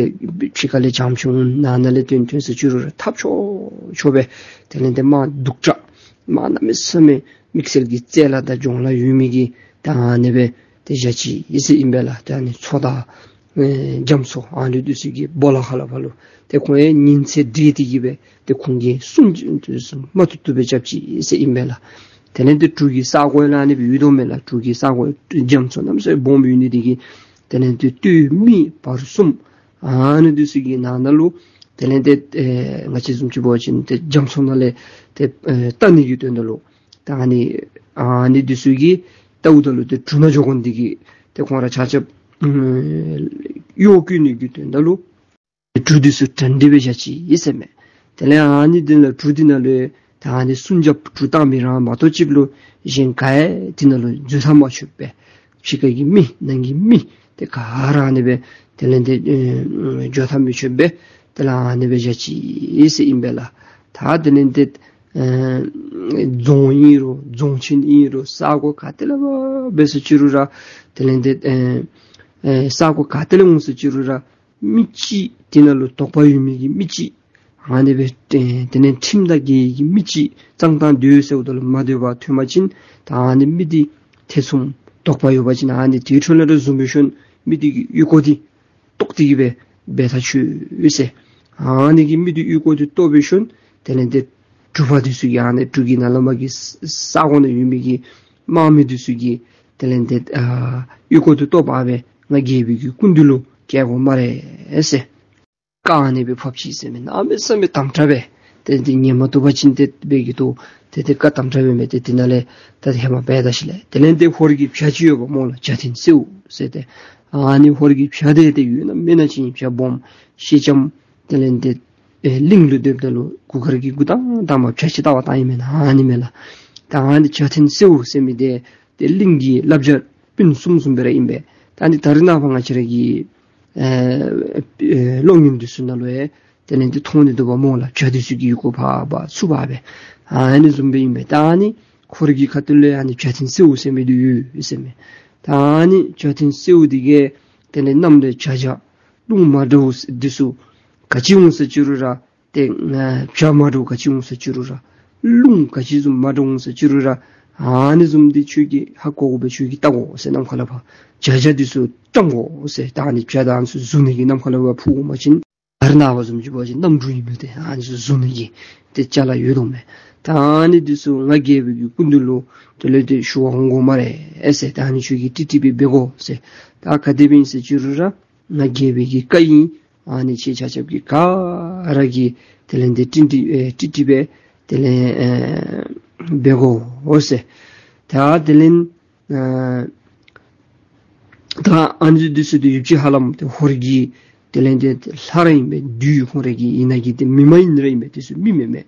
ཕྱི་ཁ་ལས་རྐྱངམ་ཅིག་འོང་། ནང་ན་ལས་བཏོན་བཏོན་ས་ཅི་རུང་ར་ཐབས་ཆོག་ཆོག་སྦེ་དེ་ལས་ཏེ་དམག་སྡུག་དྲགས་དམག་གནམ་མེད་ས་མེད་དམིགས་བསལ་གྱི་རྩལ་དང་སྦྱོང་ལ་ཡོད་མི་གི་ད་ཨ་ནི་སྦེ་ཏེ་བཞག་ཅི་ཟེར་ཨིན་པས་ལགས། ཏེ་ཨ་ནི་མཚོ་དང་ཨེ་རྒྱ་མཚོ་ཨ་ནི་འདི་ཚུ་གི་སྦོ་ལོགས་ཁ་ལས་ཕར་ལུ་ཏེ་ཁོང་ཡང་ཉིན་མཚན་སྦྲེལ་ཏེ་གི་སྦེ་ཏེ་ཁོང་གིས་སྲུང་མ་བཏུབ་བཏུབ་སྦེ་རྐྱབ་ཅི་ཟེར་ཨིན་པས་ལགས། དེ་ལས་ཏེ་གྲུ་གི་ས་གོ་ལས་ཨ་ནི་སྦེ་ཡོད་དོ་མས་ལགས། གྲུ་གི་ས་གོ་རྒྱ་མཚོ་གནམ་མེད་ས་མེད་སྦོམ་ཡོད་ནི་འདི་གིས་དེ་ལས་ཏེ་སྟོད་སྨད་བར་གསུམ་ཨ་ནི་འདི་ཚུ་གི་ནང་ན་ལུ་དེ་ལས་ཏེ་ཨེ་ང་བཅས་བཟུམ་ཅིག་འབད་བ་ཅིན་ཏེ་རྒྱ་མཚོ་ནང་ལས་ཏེ་ཨེ་བལྟ་ནི་གི་དོན་དག་ལུ་ད་ཨ་ནི་ཨ་ནི་འདི་ཚུ་གིས་བལྟཝ་ད་ལུ་ཏེ་གྲུ་ནང་འགྱོ་དགོ་ནི་འདི་གིས་ ཏེ་ཁོང་ར་ཆ་ཁྱབ་ཨམ་གཡོག་བཀོལ་ནི་གི་དོན་དག་ལུ་གྲུ་འདི་ཚུ་གྲ་སྒྲིག་འབད་བཞག་ཅི་ཨིན་ཟེར་མས། དེ་ལས་ཨ་ནི་འདི་ལུ་གྲུ་འདི་ནང་ལུ་ད་ཨ་ནི་སྲུང་རྒྱབ་གྲུ་བཏང་མི་རང་མ་གཏོགས་ཅིག་ལུ་གཞན་ག་ཡང་འདི་ནང་ལུ་འཛུལ་ཐངས་མ་ཆོད་པས། ཕྱི་ཁ་གི་མི་ནང་གི་མི་ཏེ་ག་ར་ཨ་ནི་སྦེ་དེ་ལས་འདི་ཨེ་འགྱོ་ཐངས་མི་ཆོད་པས། དེ་ལས་ཨ་ནི་སྦེ་བཞག་ཅི་ཨིན་ཟེར་ཨིན་པས་ལགས། ད་དེ་ལས་འདི་ཨེ་རྫོང་ཨིན་རུང་རྫོང་ཆེན་ཨིན་རུང་ས་གོ་ག་ཏེ་ལས་འབད་སོང་ཅི་རུང་ར་དེ་ལས་འདི་ཨེ་ཨེ་ས་གོ་ག་ཏེ་ལས་འོང་སོང་ཅི་རུང་ར་མི་ཅིག་དེ་ནང་ལུ་དོགས་པ་ཡོད་མི་གི་མི་ཅིག་ཨ་ནི་སྦེ་ཏེ་དེ་ནས་ཁྲིམས་དང་འགལ་གྱི་མི་ཅིག་གཙང་དང་སྡོད་ཟེརཝ་ད་ལུ་མ་སྡོད་པར་ཐོན་པ་ཅིན་ད་ཨ་ནི་མི་འདི་ཐེ་ཚོམ་དོགས་པ་ཡོད་པ་ཅིན་ཨ་ནི་དེ་འཕྲོ་ལས་ར་བཟུང་སྦེ་ཤོན་མི་འདི་གི་གཡུས་སྐོར་འདི་བཏོག་སྟེ་གི་སྦེ་འབད་ཐག་ཆོད་ཟེར། ཨ་ནི་གི་མི་འདི་གཡུས་སྐོར་འདི་བཏོག་སྦེ་ཤོན་དེ་ལས་འདི་གྲུ་པ་འདི་ཚུ་གིས་ཨ་ནི་གྲུ་གི་ནང་ལས་མར་གྱི་ས་གོ་ནང་ཡོད་མི་གི་དམག་མི་འདི་ཚུ་གིས་དེ་ལས་འདི་ཨ་གཡུས་སྐོར་འདི་བཏོག་པ་སྦེ་ང་རྒྱལ་པོའི་གི་སྐུ་མདུན་ལུ་བསྐྱལ་དགོ་སྨ་རེ་ཟེར། བཀའ་ཨ་ནི་སྦེ་ཕབ་ཅི་ཟེར་མས། གནམ་མེད་ས་མེད་དམ་དྲགས་སྦེ་ཏེ་འདི་ཉན་མ་བཏུབ་པ་ཅིན་ཏེ་འབད་གི་འདུག། ཏེ་འདི་བཀའ་དམ་དྲགས་སྦེ་མས། ཏེ་འདི་ནང་ལས་ད་ཧེ་མ་འབད་ད་ཤིག་ལགས། དེ་ལས་འདི་ཧོར་གྱི་བྱ་ཅིག་ཡོདཔ་སྨོ་ལགས། བྱ་ཐེན་སེའུ་ཟེར་ཏེ། ཨ་ནི་ཧོར་གྱི་བྱ་འདི་ཏེ་ཡོད་ན་མེད་ན་ཅིག་བྱ་སྦོམ་ཤེལ་ལྕམ། དེ་ལས་འདི་ཨེ་གླིང་ལུ་སྡོདཔ་ད་ལུ་གུར་དཀར་གྱི་མགུ་རྟགས་དང་མ་བྱ་ཅིག་བལྟ་བར་བཏང་ཡི་མེན་ན། ཨ་ནི་མས་ལགས། ད་ཨ་ནི་བྱ་ཐེན་སེའུ་ཟེར་མི་འདི་ཏེ་གླིང་གི་བླ་བྱ་སྤུན་གསུམ་གསུམ་སྦེ་ར་ཨིན་པས། ད་ཨ་ནི་ད་རེས་ནངས་པ་ང་བཅས་ར་གི་ཨེ་ཨེ་གློག་བརྙན་འདི་ཚུ་ནང་ལུ་ཡང་དེ་ལས་འདི་མཐོང་ནི་འདུག་པ་སྨོ་ལགས། བྱ་འདི་ཚུ་གི་ཡུལ་སྐོར་ཕར་ཕར་ཚུར་ཕར་སྦེ་ཨ་ནི་བཟུམ་སྦེ་ཨིན་པས། ད་ཨ་ནི་ཧོར་གྱི་ཁ་ཐུག་ལས་ཨ་ནི་བྱ་ཐེན་སེའུ་ཟེར་མི་འདི་ཡོད་ཟེར་མས། ད་ཨ་ནི་བྱ་ཐེན་སེའུ་འདི་གིས་དེ་ལས་གནམ་ལས་བྱ་བྱ་རླུང་མ་འདྲཝ་འདི་ཚུ་ག་ཅི་འོང་ཟེར་ཅི་རུང་ར་ཏེ་ང་བྱ་མ་འདྲཝ་ག་ཅི་འོང་ཟེར་ཅི་རུང་ར་རླུང་ག་ཅི་བཟུམ་མ་འདྲཝ་འོང་ཟེར་ཅི་རུང་ར་ཨ་ནི་བཟུམ་འདི་ཁྱོད་ཀྱིས་ཧ་གོ་དགོ་པས། ཁྱོད་ཀྱིས་བལྟ་དགོ་ཟེར། ནམ་མཁའ་ལས་ཕར་བྱ་བྱ་འདི་ཚུ་བཏང་དགོ་ཟེར། ད་ཨ་ནི་བྱ་དང་ཨ་ནི་ཚུ་བཟུང་ནི་གི་ནམ་མཁའ་ལས་ཕར་འཕུར་འོང་པ་ཅིན་ད་རེས་ནངས་པ་བཟུམ་ཅིག་འབད་བ་ཅིན་གནམ་གྲུ་ཨིན་མས། ཏེ་ཨ་ནི་ཚུ་བཟུང་ནི་གི་ཏེ་ཅ་ལ་ཡོད་དོ་མས། ད་ཨ་ནི་འདི་ཚུ་ང་རྒྱལ་པོའི་གི་སྐུ་མདུན་ལུ་དེ་ལས་ཏེ་ཞུ་བར་འོང་དགོ་སྨ་རེ་ཟེར། ད་ཨ་ནི་ཁྱོད་ཀྱིས་ཏིག་ཏིག་སྦེ་འབད་དགོ་ཟེར། ད་ག་དེ་སྦེ་ཨིན་ཟེར་ཅི་རུང་ར་ང་རྒྱལ་པོའི་གི་བཀའ་ཨིན། ཨ་ནི་ཁྱེད་ཆ་ཁྱབ་ཀྱིས་ག་ར་གིས་དེ་ལས་འདི་ཏིག་ཏིག་ཨེ་ཏིག་ཏིག་སྦེ་དེ་ལས་ཨེ་འབད་དགོ་ཟེར། ད་དེ་ལས་ཨེ་ད་ཨ་ནི་འདི་ཚུ་ཏེ་ཡུདཔ་ཅིག་ཧ་ལམ་ཏེ་ཧོར་གྱི་དེ་ལས་འདི་ལྷ་ར་ཨིན་པས། བདུད་ཁོང་ར་གི་ཨིན་ན་གི་ཏེ་མི་མ་ཡིན་ར་ཨིན་པས། འདི་ཚུ་མི་མེན་མས།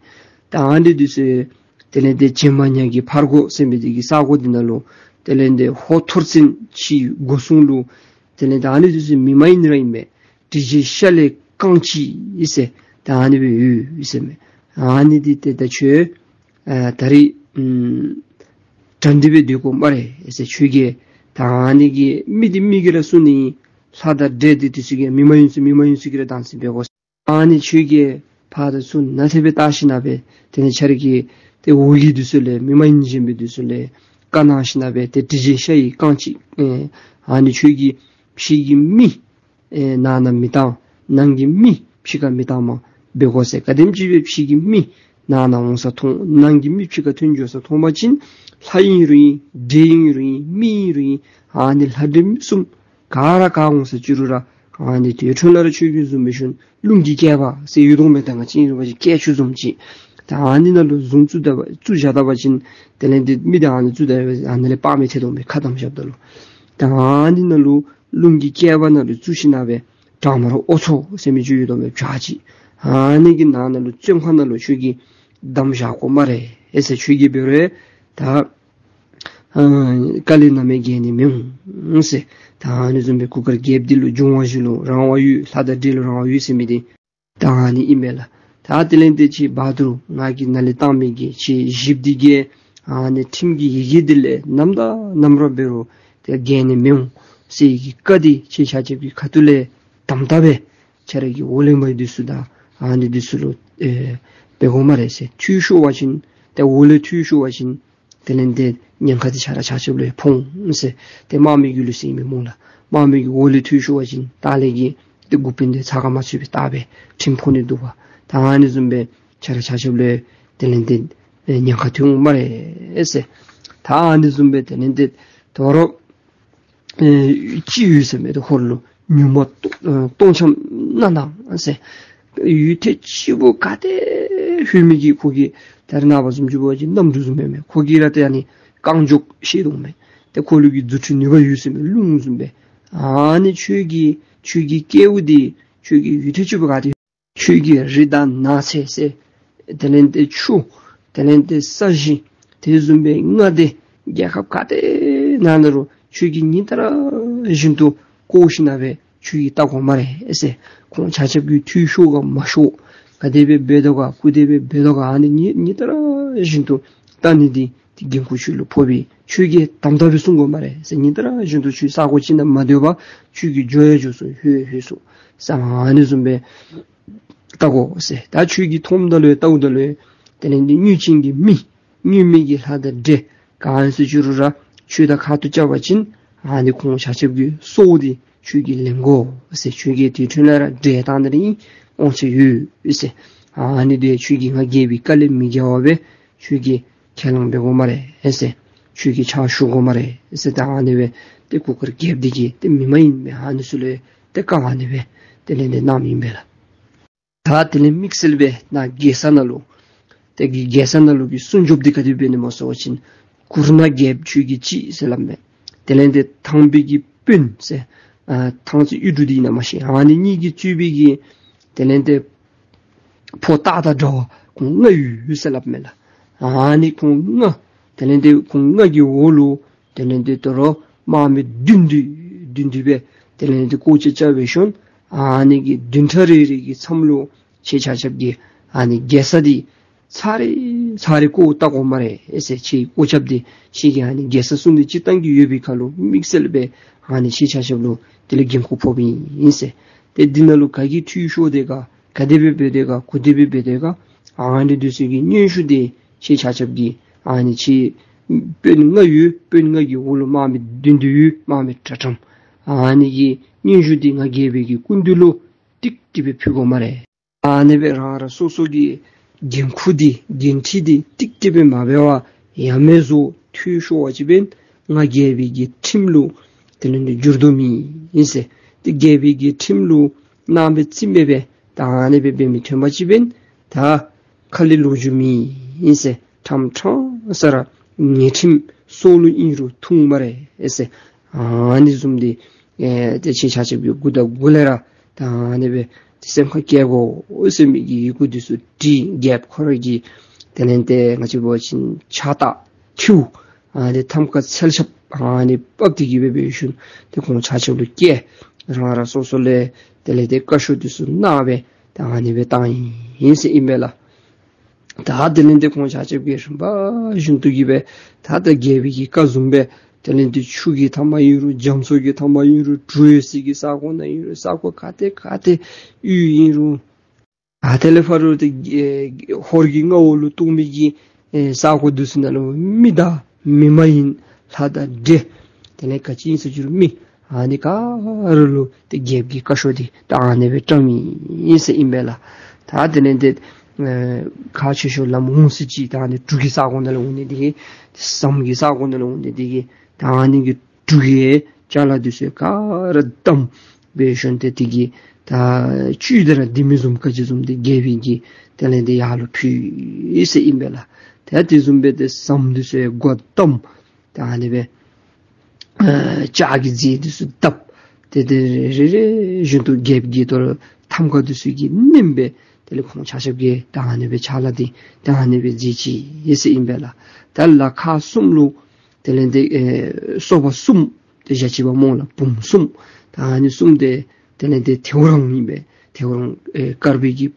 ད་ཨ་ནི་འདི་ཚུ་དེ་ལས་འདི་བྱེ་མ་ཉག་གི་ཕར་སྒོ་ཟེར་མི་འདི་གི་ས་གོ་འདི་ནང་ལུ་དེ་ལས་འདི་ཧོར་ཐོར་ཚན་ཕྱིའི་སྒོ་སྲུང་ལུ་དེ་ལས་འདི་ཨ་ནི་འདི་ཚུ་མི་མ་ཡིན་ར་ཨིན་པས། དྲི་ཆེན་ཤ་ལས་རྐང་གཅིག་ཨིན་ཟེར། ད་ཨ་ནི་སྦེ་ཡོད་ཨིན་ཟེར་མས། ཨ་ནི་འདི་ཏེ་ད་ཁྱོད་ཨ་ད་རིས་ཨམ་གྲ་སྒྲིག་སྦེ་སྡོད་དགོ་སྨ་རེ་ཟེར། ཁྱོད་ཀྱིས་ད་ཨ་ནི་གི་མི་འདི་མི་གིས་ར་བསུ་ནི་ཨིན། ལྷ་དང་འདྲེ་འདི་འདི་ཚུ་གིས་མི་མ་ཡིན་ཚུ་མི་མ་ཡིན་ཚུ་གིས་ར་དྭངས་སིང་འབད་དགོ། ཨ་ནི་ཁྱོད་ཀྱིས་ཕར་དང་ཚུར་ནན་ཏན་སྦེ་བལྟ་ཞིན་ན་སྦེ་དེ་ལས་ཁྱོད་ར་གི་ཏེ་འོག་གི་འདི་ཚུ་ལས་མི་མ་ཡིན་གཞན་པའི་འདི་ཚུ་ལས་བཀའ་གནང་ཞིན་ན་སྦེ་ཏེ་དྲི་ཆེན་ཤ་ཡི་རྐང་གཅིག་ཨེ་ཨ་ནི་ཁྱོད་ཀྱིས་ཕྱི་གི་མི་ཨེ་ནང་ན་མི་བཏང་། ནང་གི་མི་ཕྱི་ཁར་མི་བཏངམ་འབད་དགོ་ཟེར། ག་དེམ་ཅིག་སྦེ་ཕྱི་གི་མི་ནང་ན་འོང་ས་མཐོང་། ནང་གི་མི་ཕྱི་ཁར་ཐོན་འགྱོ་ས་མཐོང་པ་ཅིན་ལྷ་ཨིན་རུང་ཨིན། འདྲེ་ཨིན་རུང་ཨིན། མི་ཨིན་རུང་ཨིན། ཨ་ནི་ལྷ་འདྲེ་མི་གསུམ་ག་ར་ག་འོང་ས་ཅི་རུང་ར་ཨ་ནི་དེ་འཕྲོ་ལས་ར་ཁྱོད་ཀྱིས་བཟུང་སྦེ་ཤོན། རླུང་གི་སྐྱེས་པ་ཟེར་ཡོད་དོ་མས། ད་ང་བཅས་ར་བ་ཅིན་སྐྱེས་ཆུ་བཟུམ་ཅིག། ད་ཨ་ནི་ནང་ལུ་བཟུང་བཙུགས་ད་བ་བཙུགས་བཞག་ད་བ་ཅིན་དེ་ལས་འདི་མི་འདི་ཨ་ནི་བཙུགས་ད་བ་ཨ་ནི་ལས་དཔག་མེད་ཐལ་དོ་མས། ཁ་བསྡམས་བཞགཔ་ད་ལུ། ད་ཨ་ནི་ནང་ལུ་རླུང་གི་སྐྱེས་པ་ནང་ལུ་བཙུགས་ཞིན་ན་སྦེ་བྲག་དམར་ཨོ་ཚོ་ཟེར་མི་ཅིག་ཡོད་དོ་མས། བྱག་ཅིག། ཨ་ནི་གི་ནང་ན་ལུ་བཙོན་ཁང་ནང་ལུ་ཁྱོད་ཀྱིས་བསྡམས་བཞག་དགོ་སྨ་རེ་ཟེར། ཁྱོད་ཀྱིས་འབད་རུང་ད་ཨ་བཀའ་ལས་ནམ་ཡང་འགལ་ནི་མི་འོང་ཟེར། ད་ཨ་ནི་བཟུམ་སྦེ་གུར་དཀར་རྒྱལཔོ་འདི་ལུ་འབྱུང་བ་བཞི་ལུ་རང་དབང་ཡོད། ལྷ་དང་འདྲེ་ལུ་རང་དབང་ཡོད་ཟེར་མི་འདི་ད་ཨ་ནི་ཨིན་མས་ལགས། ད་དེ་ལས་འདི་ཁྱེད་བ་དུར་ང་གིས་ནཱ་ལས་བཏང་མི་གི་ཁྱེད་གཞིཔ་འདི་གིས་ཨ་ནི་ཁྲིམས་ཀྱི་ཡི་གེ་འདི་ལས་ནམ་དང་ནམ་ར་འབད་རུང་ཏེ་འགལ་ནི་མི་འོང་ཟེར་གྱི་བཀའ་འདི་ཁྱེད་ཆ་ཁྱབ་ཀྱི་ཁ་ཐུག་ལས་དམ་དམ་སྦེ་ཁྱེད་ར་གི་འོག་ལས་མར་འདི་ཚུ་དང་ཨ་ནི་འདི་ཚུ་ལུ་ཨེ་འབད་དགོ་སྨ་རེ་ཟེར། འཐུས་ཤོར་བ་ཅིན་ཏེ་འོག་ལས་འཐུས་ཤོར་བ་ཅིན་དེ་ལས་འདི་ཉེན་ཁ་འདི་ཁྱེད་ར་ཆ་ཁྱབ་ལུ་ཡང་ཕོག་འོང་ཟེར། ཏེ་དམག་མི་གི་ལུགས་སྲོལ་ཨིན་མས་སྨོ་ལགས། དམག་མི་གི་འོག་ལས་འཐུས་ཤོར་བ་ཅིན་ལྟག་ལས་ཀྱི་ཏེ་འགོ་དཔོན་འདི་ཚ་ཁ་མ་ཚུད་པའི་ལྟག་སྦེ་ཁྲིམས་ཕོག་ནི་འདུག་པ། ད་ཨ་ནི་བཟུམ་སྦེ་ཁྱེད་ར་ཆ་ཁྱབ་ལུ་ཡང་དེ་ལས་འདི་ཨེ་ཉེན་ཁ་ཐོན་འོང་སྨ་རེ་ཟེར། ད་ཨ་ནི་བཟུམ་སྦེ་དེ་ལས་འདི་དོ་རུང་ཨེ་ཅིག་ཡོད་ཟེར་མས། ཏེ་ཧོར་ལུ་ཉུང་མ་སྟོང་ཨེ་སྟོང་ཆམ་སྣ་ནང་ཟེར་ཡུལ་ཐེ་ཆེ་བོ་ག་ཏེ་ལྷོད་མི་གི་ཁོ་གི་ད་རེས་ནངས་པ་བཟུམ་ཅིག་འབད་བ་ཅིན་གནམ་གྲུ་བཟུམ་མས་མས། ཁོ་གིས་ར་ཏེ་ཨ་ནི་རྐང་མགྱོགས་ཤེས་དོ་མས། ཏེ་ འཁོར་ལོ་གི་རྫུ་འཕྲུལ་ནུས་པ་ཡོད་ཟེར་མི་རླུང་བཟུམ་སྦེ། ཨ་ནི་ཁྱོད་ཀྱི་ཁྱོད་ཀྱི་སྐལཝ་འདི་ཁྱོད་ཀྱི་ཡུདཔ་ཐེངས་ཅིག་འབད་ག་ཏེ་ཁྱོད་ཀྱི་རི་དང་ནགས་ཚལ་ཟེར་དེ་ལས་ཏེ་ཆུ་དེ་ལས་ཏེ་ས་གཞི་དེ་བཟུམ་སྦེ་མངའ་སྡེ་རྒྱལ་ཁབ་ག་ཏེ་ནང་ན་རུང་ཁྱོད་ཀྱིས་ཉིན་ལྟར་བཞིན་དུ་བསྐོར་ཞིནམ་ལས་ཁྱོད་ཀྱིས་བལྟ་དགོ་སྨ་རེ་ཟེར། ཁོང་ཆ་ཁྱབ་ཀྱིས་འཐུས་ཤོར་ག་མ་ཤོར་ག་དེ་སྦེ་འབད་དོ་ག་གུ་དེ་སྦེ་འབད་དོ་ག་ཨ་ནི་ཉིན་ཉིན་ལྟར་བཞིན་དུ་བལྟ་ནི་འདི་ཏེ་འགན་ཁུར་ཁྱོད་ལུ་ཕོག་པས། ཁྱོད་ཀྱིས་དམ་དམ་སྦེ་སྲུང་དགོ་སྨ་རེ་ཟེར། ཉིན་ལྟར་བཞིན་དུ་ཁྱོད་ས་གོ་ཅིག་ནང་མ་སྡོད་པར་ཁྱོད་ཀྱིས་འགྱོ་ཡང་འགྱོ་ཚུགས་ལྷོད་ཡང་ལྷོད་ཚུགས་ཟེར་ཨ་ནི་བཟུམ་སྦེ་བལྟ་དགོ་ཟེར། ད་ཁྱོད་ཀྱིས་མཐོངམ་ད་ལུ་ཡང་བལྟཝ་ད་ལུ་ཡང་དེ་ལས་ཏེ་མྱོས་ཅན་གྱི་མི་མྱོས་མི་གི་ལྷ་དང་འདྲེ་ག་ཨིན་ཟེར་ཞུ་རུང་ར་ཁྱོད་དང་ཁ་ཐུག་རྐྱབ་པ་ཅིན་ཨ་ནི་ཁོང་ཆ་ཁྱབ་ཀྱི་སྲོག་འདི་ཁྱོད་ཀྱིས་ལེན་དགོ་ཟེར། ཁྱོད་ཀྱིས་དེ་འཕྲོ་ལས་ར་འདྲེ་བཏང་ནི་ར་ཨིན། དབང་ཆ་ཡོད་ཟེར། ཨ་ནི་འདི་ཁྱོད་ཀྱིས་ང་རྒྱལ་པོའི་བཀའ་ལས་མི་འགལ་བར་སྦེ་ཁྱོད་ཀྱིས་ཁས་བླངས་འབད་དགོ་སྨ་རེ་ཟེར། ཁྱོད་ཀྱིས་ཕྱག་ཞུ་དགོ་སྨ་རེ་ཟེར། ད་ཨ་ནི་སྦེ་ཏེ་གུར་དཀར་རྒྱལཔོ་འདི་གིས་ཏེ་མི་མ་ཡིན་མི་ཨ་ནི་ཚུ་ལུ་ཏེ་བཀའ་ཨ་ནི་སྦེ་དེ་ལས་ཏེ་གནངམ་ཨིན་པས་ལགས། ད་དེ་ལས་དམིགས་བསལ་སྦེ་ནཱ་རྒྱལ་ས་ནང་ལུ་ཏེ་གི་རྒྱལ་ས་ནང་ལུ་གི་སྲུང་སྐྱོབ་འདི་ག་དེ་སྦེ་ཨིན་ན་སྨོ་ཟེར་བ་ཅིན་གུར་ནག་རྒྱལཔོ་ཁྱོད་ཀྱིས་གཅིག་ཟེར་སླབ་མས། དེ་ལས་ཏེ་ཐང་པའི་གི་དཔོན་ཟེར་ཨ་ཐང་རྩེ་གཡུ་འབྲུག་འདི་ཨིན་ན་མ་ཤེས། ཨ་ནི་གཉིས་ཀྱིས་གཙོས་པའི་གི་དེ་ལས་ཏེ་ཕོ་སྟག་དང་འདྲ་བ་ཁོང་ལྔ་ཡོད་ཟེར་སླབ་མས་ལགས། ཨ་ནི་ཁོང་ལྔ་དེ་ལས་ཏེ་ཁོང་ལྔ་གི་འོག་ལུ་དེ་ལས་ཏེ་དོ་རུང་དམག་མི་བདུན་བདུན་བདུན་བདུན་སྦེ་དེ་ལས་ཏེ་བསྐོ་བཞག་རྐྱབ་སྦེ་ཞིནམ་ཨ་ནི་གི་བདུན་ཕྲག་རེ་རེ་གི་མཚམས་ལུ་ཁྱེད་ཆ་ཁྱབ་ཀྱིས་ཨ་ནི་རྒྱལ་ས་འདི་ཚར་རེ་ཚར་རེ་བསྐོར་བལྟ་དགོ་སྨ་རེ་ཟེར། ཁྱེད་བསྐོ་བཞགཔ་འདི་ཁྱེད་ཀྱིས་ཨ་ནི་རྒྱལ་ས་སྲུང་སྟེ་སྤྱིར་བཏང་གི་ཡོད་པའི་ཁར་ལུ་དམིགས་བསལ་སྦེ་ཨ་ནི་ཁྱེད་ཆ་ཁྱབ་ལུ་དེ་ལས་འགན་ཁུར་ཕོགཔ་ཨིན་ཟེར། ཏེ་འདི་ནང་ལུ་ག་གིས་འཐུས་ཤོར་དེ་ག་ག་དེ་སྦེ་འབད་དེ་ག་གུ་དེ་སྦེ་འབད་དེ་ག་ཨ་ནི་འདི་ཚུ་གི་སྙན་ཞུ་འདི་ཁྱེད་ཆ་ཁྱབ་ཀྱིས་ཨ་ནི་ཁྱེད་དཔོན་ལྔ་ཡོད། དཔོན་ལྔ་གི་འོག་ལུ་དམག་མི་བདུན་བདུན་ཡོད། དམག་མི་དྲག་དྲག་ཨ་ནི་གི་སྙན་ཞུ་འདི་ང་རྒྱལ་པོའི་གི་སྐུ་མདུན་ལུ་ཏིག་ཏིག་སྦེ་ཕུལ་དགོ་སྨ་རེ། ཨ་ནི་སྦེ་རང་རང་སོ་སོ་གི་འགན་ཁུར་འདི་འགན་འཁྲི་འདི་ཏིག་ཏིག་སྦེ་མ་འབད་བར་ཡ་མེད་བཟོ་འཐུས་ཤོར་བ་ཅིན་འབདན་ང་རྒྱལ་པོའི་གི་ཁྲིམས་ལུ་དེ་ལས་ཏེ་འགྱུར་དོ་མེད་ཨིན་ཟེར། ཏེ་རྒྱལ་པོའི་གི་ཁྲིམས་ལུ་སྣང་མེད་རྩིས་མེད་སྦེ་ད་ཨ་ནི་སྦེ་འབད་མི་ཐོན་པ་ཅིན་འབདན་ད་ཁ་ལས་ལོག་རྒྱུ་མེད་ཨིན་ཟེར། ཕྲང་ཕྲང་ས་ར་ངན་ཁྲིམས་སྲོག་ལུ་ཨིན་རུང་ཐུང་སྨ་རེ་ཨེ་ཟེར། ཨ་ནི་བཟུམ་འདི་ཨེ་ཏེ་ཁྱེད་ཆ་ཁྱབ་ཀྱིས་འགོ་དང་འགོ་ལས་ར་ད་ཨ་ནི་སྦེ་ཏེ་སེམས་ཁར་བཀལ་དགོ་ཟེར་མི་གི་ཡི་གུ་འདི་ཚུ་བྲིས། རྒྱལཔོ་ཁོ་ར་གི་དེ་ལས་ཏེ་ང་བཅས་འབད་བ་ཅིན་ཕྱག་རྟགས་ཐིའུ་ཨ་ནི་ཐམ་ཀ་མཚལ་ཞབས་ཨ་ནི་ཕབ་སྟེ་གི་སྦེ་འབད་ཞིནམ་ཏེ་ཁོང་ཆ་ཁྱབ་ལུ་བསྐྱལ། རང་རང་སོ་སོ་ལས་དེ་ལས་ཏེ་བཀའ་ཤོག་འདི་ཚུ་གནང་སྦེ་ད་ཨ་ནི་སྦེ་བཏང་ཡི་ཟེར་ཨིན་པས་ལགས། ད་དེ་ལས་ཏེ་ཁོང་ཆ་ཁྱབ་ཀྱིས་རིམ་པ་བཞིན་དུ་གི་སྦེ་ད་ད་རྒྱལ་པོའི་གི་བཀའ་བཟུམ་སྦེ་དེ་ལས་ཏེ་ཆུ་གི་མཐའ་མ་ཨིན་རུང་རྒྱ་མཚོ་གི་མཐའ་མ་ཨིན་རུང་གྲུ་ཡོད་སའི་གི་ས་གོ་ནང་ཨིན་རུང་ས་གོ་ག་ཏེ་ག་ཏེ་ཡོད་ཨིན་རུང་ཨ་དེ་ལས་ཕར་ལུ་ཏེ་ཨེ་ཧོར་གྱི་མངའ་འོག་ལུ་གཏོགས་མི་གི་ཨེ་ས་གོ་འདི་ཚུ་ནང་ལུ་མི་དང་མི་མ་ཡིན་ལྷ་དང་འདྲེ་དེ་ལས་ག་ཅི་ཨིན་ཟེར་ཞུ་རུང་མི་ཨ་ནི་ག་ར་ལུ་ཏེ་རྒྱལཔོ་གི་བཀའ་ཤོག་འདི་ད་ཨ་ནི་སྦེ་བཀྲམ་ཡི་ཟེར་ཨིན་པས་ལགས། ད་དེ་ལས་ཏེ་ཨེ་ཁག་ཆེ་ཤོས་ལམ་འོང་ས་ཅིག་ད་ཨ་ནི་གྲུ་གི་ས་གོ་ནང་ལུ་འོང་ནི་འདི་གིས་ཟམ་གྱི་ས་གོ་ནང་ལུ་འོང་ནི་འདི་གིས་ད་ཨ་ནི་གི་གྲུ་གི་ཅ་ལ་འདི་ཚུ་ག་ར་བསྡམས་སྦེ་ཞིནམ་ཏེ་དེ་གི་ད་བཅུད་དེ་ར་ལྡེ་མིག་བཟུམ་ག་ཅི་བཟུམ་འདི་རྒྱལ་པོའི་གི་དེ་ལས་ཏེ་ཡར་ལུ་ཕུལ་ཟེར་ཨིན་པས་ལགས། ཏེ་དེ་བཟུམ་སྦེ་ཏེ་ཟམ་འདི་ཚུ་ཡང་སྒོ་བསྡམས། ད་ཨ་ནི་སྦེ་ཨ་ལྕགས་ཀྱི་རྫས་འདི་ཚུ་བརྡབས། ཏེ་དེ་རེ་རེ་བཞིན་དུ་རྒྱལཔོ་གི་དོ་རུང་ཐམ་ཀ་འདི་ཚུ་གིས་མནན་སྦེ་དེ་ལས་ཁོང་ཆ་ཁྱབ་ཀྱིས་ད་ཨ་ནི་སྦེ་ཕྱག་ལཱ་འདི་ད་ཨ་ནི་སྦེ་མཛད་ཅི་ཟེར་ཨིན་པས་ལགས། ད་ལ་ཁག་གསུམ་ལུ་དེ་ལས་ཏེ་ཨེ་སོ་པ་གསུམ་ཏེ་བཞག་ཅི་པ་སྨོ་ལགས། བུམོ་གསུམ། ད་ཨ་ནི་གསུམ་འདི་དེ་ལས་ཏེ་ཐེའུ་རང་ཨིན་པས། ཐེའུ་རང་ཨེ་དཀར་པོའི་གི་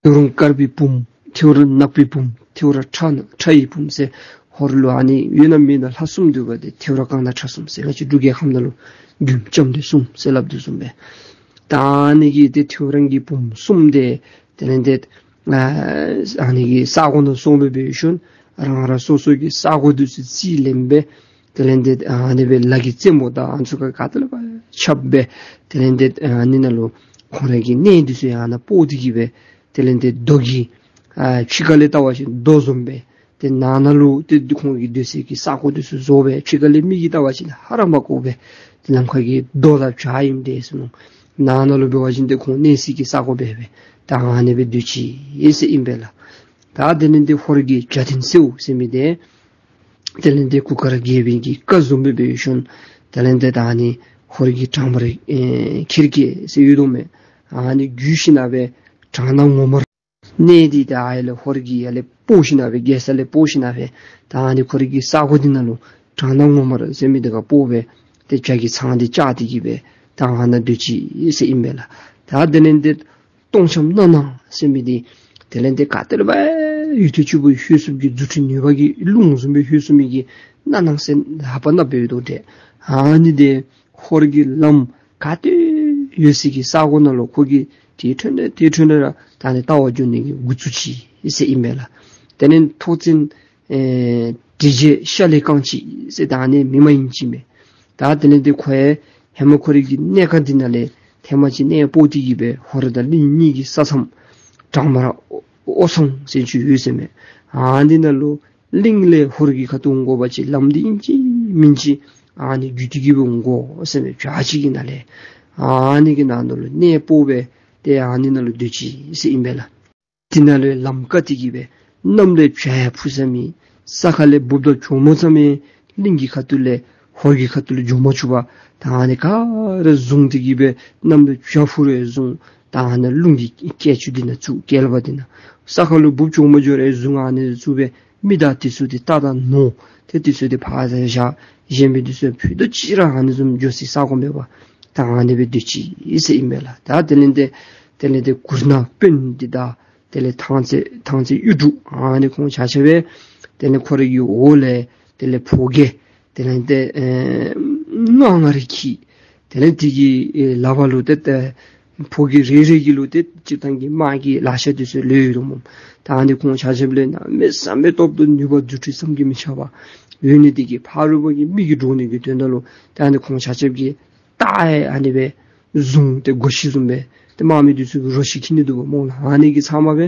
ཐེའུ་རང་དཀར་པོའི་བུམོ། ཐེའུ་རང་ནག་པོའི་བུམོ། ཐེའུ་རང་ཁྲ་ཁྲ་ཡི་བུམོ་ཟེར། ཧོར་ལུ་ཨ་ནི་ཡོད་ན་མེད་ན་ལྷ་གསུམ་འདུག་པ། ཏེ་ཐེའུ་རང་རྐང་སྣ་ཁྲ་གསུམ་ཟེར། ང་བཅས་འབྲུག་རྒྱལ་ཁབ་ནང་ལུ་རྒྱུད་ལྕམ་སྡེ་གསུམ་ཟེར་སླབ་དོ་བཟུམ་སྦེ། ད་ཨ་ནི་གི་ཏེ་ཐེའུ་རང་གི་བུམོ་གསུམ་འདི་དེ་ལས་ཏེ་ཨ་ཨ་ནི་གི་ས་གོ་ནང་སོང་སྦེ་འབད་ཞིནམ་རང་རང་སོ་སོ་གི་ས་གོ་འདི་ཚུ་རྩིས་ལེན་སྦེ་དེ་ལས་ཏེ་ཨ་ནི་སྦེ་ལ་གི་རྩེ་མོ་དང་ཨ་ནི་ཚུ་ག་ག་ཏེ་ལས་ཕར་ཁྱབ་སྦེ་དེ་ལས་ཏེ་ཨ་ནི་ནང་ལུ་ཁོང་ར་གི་གནས་འདི་ཚུ་ཡང་ནཱ་སྤོ་སྟེ་གི་སྦེ་དེ་ལས་ཏེ་རྡོ་གི་ཨ་ཕྱི་ཁ་ལས་བལྟ་བ་ཅིན་རྡོ་བཟུམ་སྦེ་ཏེ་ནང་ན་ལུ་ཏེ་ཁོང་གི་སྡོད་སའི་གི་ས་གོ་འདི་ཚུ་བཟོ་སྦེ་ཕྱི་ཁ་ལས་མི་གིས་བལྟ་བ་ཅིན་ཧ་ར་མ་གོ་བས། ཏེ་ནམ་མཁའ་གི་རྡོ་དང་བྱ་ཨིནམ་འདྲས་ཟེར་མནོ། ནང་ན་ལུ་འབད་བ་ཅིན་ཏེ་ཁོང་གནས་སའི་གི་ས་གོ་སྦེ་སྦེ་ད་ཨ་ནི་སྦེ་སྡོད་ཅི་ཟེར་ཨིན་པས་ལགས། ད་དེ་ལས་ཏེ་ཧོར་གྱི་བྱ་ཐེན་སེའུ་ཟེར་མི་འདི་ དེ་ལས་ཏེ་གུར་དཀར་རྒྱལ་པོའི་གི་བཀའ་བཟུམ་སྦེ་འབད་ཞིནམ་དེ་ལས་ཏེ་ད་ཨ་ནི་ཧོར་གྱི་དྲང་པར་ཨེ་ཁེར་སྐྱེས་ཟེར་ཡོད་དོ་མས། ཨ་ནི་བརྒྱུད་ཞིནམ་སྦེ་དྲང་སྣང་ངོ་མར་གནས་འདི་ད་ཡར་ལས་ཧོར་གྱི་ཡར་ལས་སྤོ་ཞིནམ་སྦེ་རྒྱལ་ས་ལས་སྤོ་ཞིནམ་སྦེ་ད་ཨ་ནི་ཁོ་རའི་གི་ས་གོ་འདི་ནང་ལུ་དྲང་སྣང་ངོ་མར་ཟེར་མི་འདི་ཁར་སྤོ་སྦེ་ཏེ་བྱ་གི་ཚང་འདི་བཅའ་སྟེ་གི་སྦེ་ད་ཨ་ནཱ་སྡོད་ཅི་ཟེར་ཨིན་པས་ལགས། ད་དེ་ལས་ཏེ་སྟོང་ཆམ་སྣ་ནང་ཟེར་མི་འདི་དེ་ལས་ཏེ་ག་ཏེ་ལུ་སྦེ་ཡུད་ཐེངས་གཅིག་པོ་ལྷོད་སོངམ་གི་རྫུ་འཕྲུལ་ནུས་པ་གི་རླུང་བཟུམ་སྦེ་ལྷོད་སོང་མི་གི་སྣ་ནང་ཟེར་ལྷ་པ་ནང་སྦེ་ཡོད་དོ་ཏེ། ཨ་ནི་འདི་ཧོར་གྱི་ལམ་ག་ཏེ་ཡོད་ས་གི་ས་གོ་ནང་ལུ་ཁོ་གིས་དེ་འཕྲོ་ནས་དེ་འཕྲོ་ནས་ར་ད་ནི་ལྟ་བར་འགྱོ་ནི་གི་འགོ་བཙུགས་ཅི་ཟེར་ཨིན་པས་ལགས། དེ་ལས་ཐོག་བཙུན་ཨེ་དྲི་རྗེ་ཤ་ལས་རྐང་གཅིག་ཟེར་ད་ཨ་ནི་མི་མ་ཡིན་ཅིག་མས། ད་དེ་ལས་ཏེ་ཁོ་ཡང་ཧེ་མ་ཁོ་རའི་གི་གནས་ཁང་འདི་ནང་ལས་ཐེངས་མ་གཅིག་གནས་སྤོ་སྟེ་གི་སྦེ་ཧོར་དང་གླིང་གཉིས་ཀྱི་ས་མཚམས་བྲག་དམར་ཨོ་ཚང་ཟེར་ཅིག་ཡོད་ཟེར་མས། ཨ་འདི་ནང་ལུ་གླིང་ལས་ཧོར་གྱི་ཁ་ཐུག་འོང་དགོ་པ་ཅིན་ལམ་འདི་ཨིན་ཅི་མིན་ཅི་ཨ་ནི་བརྒྱུད་དེ་གི་སྦེ་འོང་དགོ་ཟེར་མས། བྱག་ཅིག་གི་ནང་ལས་ཨ་ནི་གི་ནང་ན་ལུ་གནས་སྤོ་སྦེ་ཏེ་ཨ་ནི་ནང་ལུ་སྡོད་ཅི་ཟེར་ཨིན་པས་ལགས། དེ་ནང་ལས་ལམ་བཀག་སྟེ་གི་སྦེ་གནམ་ལས་བྱ་ཡང་འཕུར་ས་མེད། ས་ཁ་ལས་འབུཔ་དང་གྱོག་མོ་ཙམ་ཡང་གླིང་གི་ཁ་ཐུག་ལས་ཧོར་གྱི་ཁ་ཐུག་ལུ་འགྱོ་མ་བཅུག་པར་ད་ཨ་ནི་ག་ར་བཟུང་སྟེ་གི་སྦེ་གནམ་ལས་བྱ་འཕུར་རུང་བཟུང་། ད་ཨ་ནི་རླུང་གི་སྐད་ཅིག་འདི་ནང་བཙུགས། བསྐལ་པ་འདི་ནང་ས་ཁ་ལུ་འབུཔ་གྱོག་མོ་འགྱོ་རུང་བཟུང་། ཨ་ནི་བཙུགས་སྦེ་མི་དང་དེ་ཚུ་འདི་རྟ་དང་ནོར་ཏེ་དེ་ཚུ་འདི་ཕར་བཞག། གཞན་མི་འདི་ཚུ་ཕུད་རྡོག་གཅིག་ར་ཨ་ནི་བཟུམ་འགྱོ་སའི་ས་གོ་མེད་པར་ད་ཨ་ནི་སྦེ་སྡོད་ཅི་ཟེར་ཨིན་པས་ལགས། ད་དེ་ལས་ཏེ་དེ་ལས་ཏེ་གུར་ནག་དཔོན་འདི་དང་དེ་ལས་ཐང་རྩེ་ཐང་རྩེ་གཡུ་འབྲུག་ཨ་ནི་ཁོང་ཆ་ཁྱབ་སྦེ་དེ་ལས་ཁོ་རའི་གི་འོག་ལས་དེ་ལས་ཕོ་རྒྱས་དེ་ལས་ཏེ་ཨེ་ལྔ་ལྔ་རེ་འཁྱིད། དེ་ལས་དེ་གི་ཨེ་ལག་པ་ལུ་ཏེ་ཏེ་ཕོ་རྒྱས་རེ་རེ་གི་ལུ་ཏེ་སྤྱིར་བཏང་གི་དམག་གི་ལག་ཆས་དེ་ཚུ་ལོས་ཡོད་དོ་སྨོ། ད་ཨ་ནི་ཁོང་ཆ་ཁྱབ་ལས་གནམ་མེད་ས་མེད་སྟོབས་དང་ནུས་པ་རྫུ་འཕྲུལ་བསམ་གྱིས་མི་ཁྱབ་པ་ཡོད་ནི་དེ་གིས་ཕ་རོལ་པོ་གི་མི་གིས་འདྲོག་ནི་གི་དོན་དག་ལུ་ད་ཨ་ནི་ཁོང་ཆ་ཁྱབ་ཀྱིས་རྟ་ཡང་ཨ་ནི་སྦེ་བཟུང་སྟེ་སྒོ་ཁྱི་བཟུམ་སྦེ་ཏེ་དམག་མི་དེ་ཚུ་གིས་རོ་ཁྱི་འཁྱིད་ནི་འདུག་པ་སྨོ་ལགས། ཨ་ནི་གི་ཚབ་མ་སྦེ་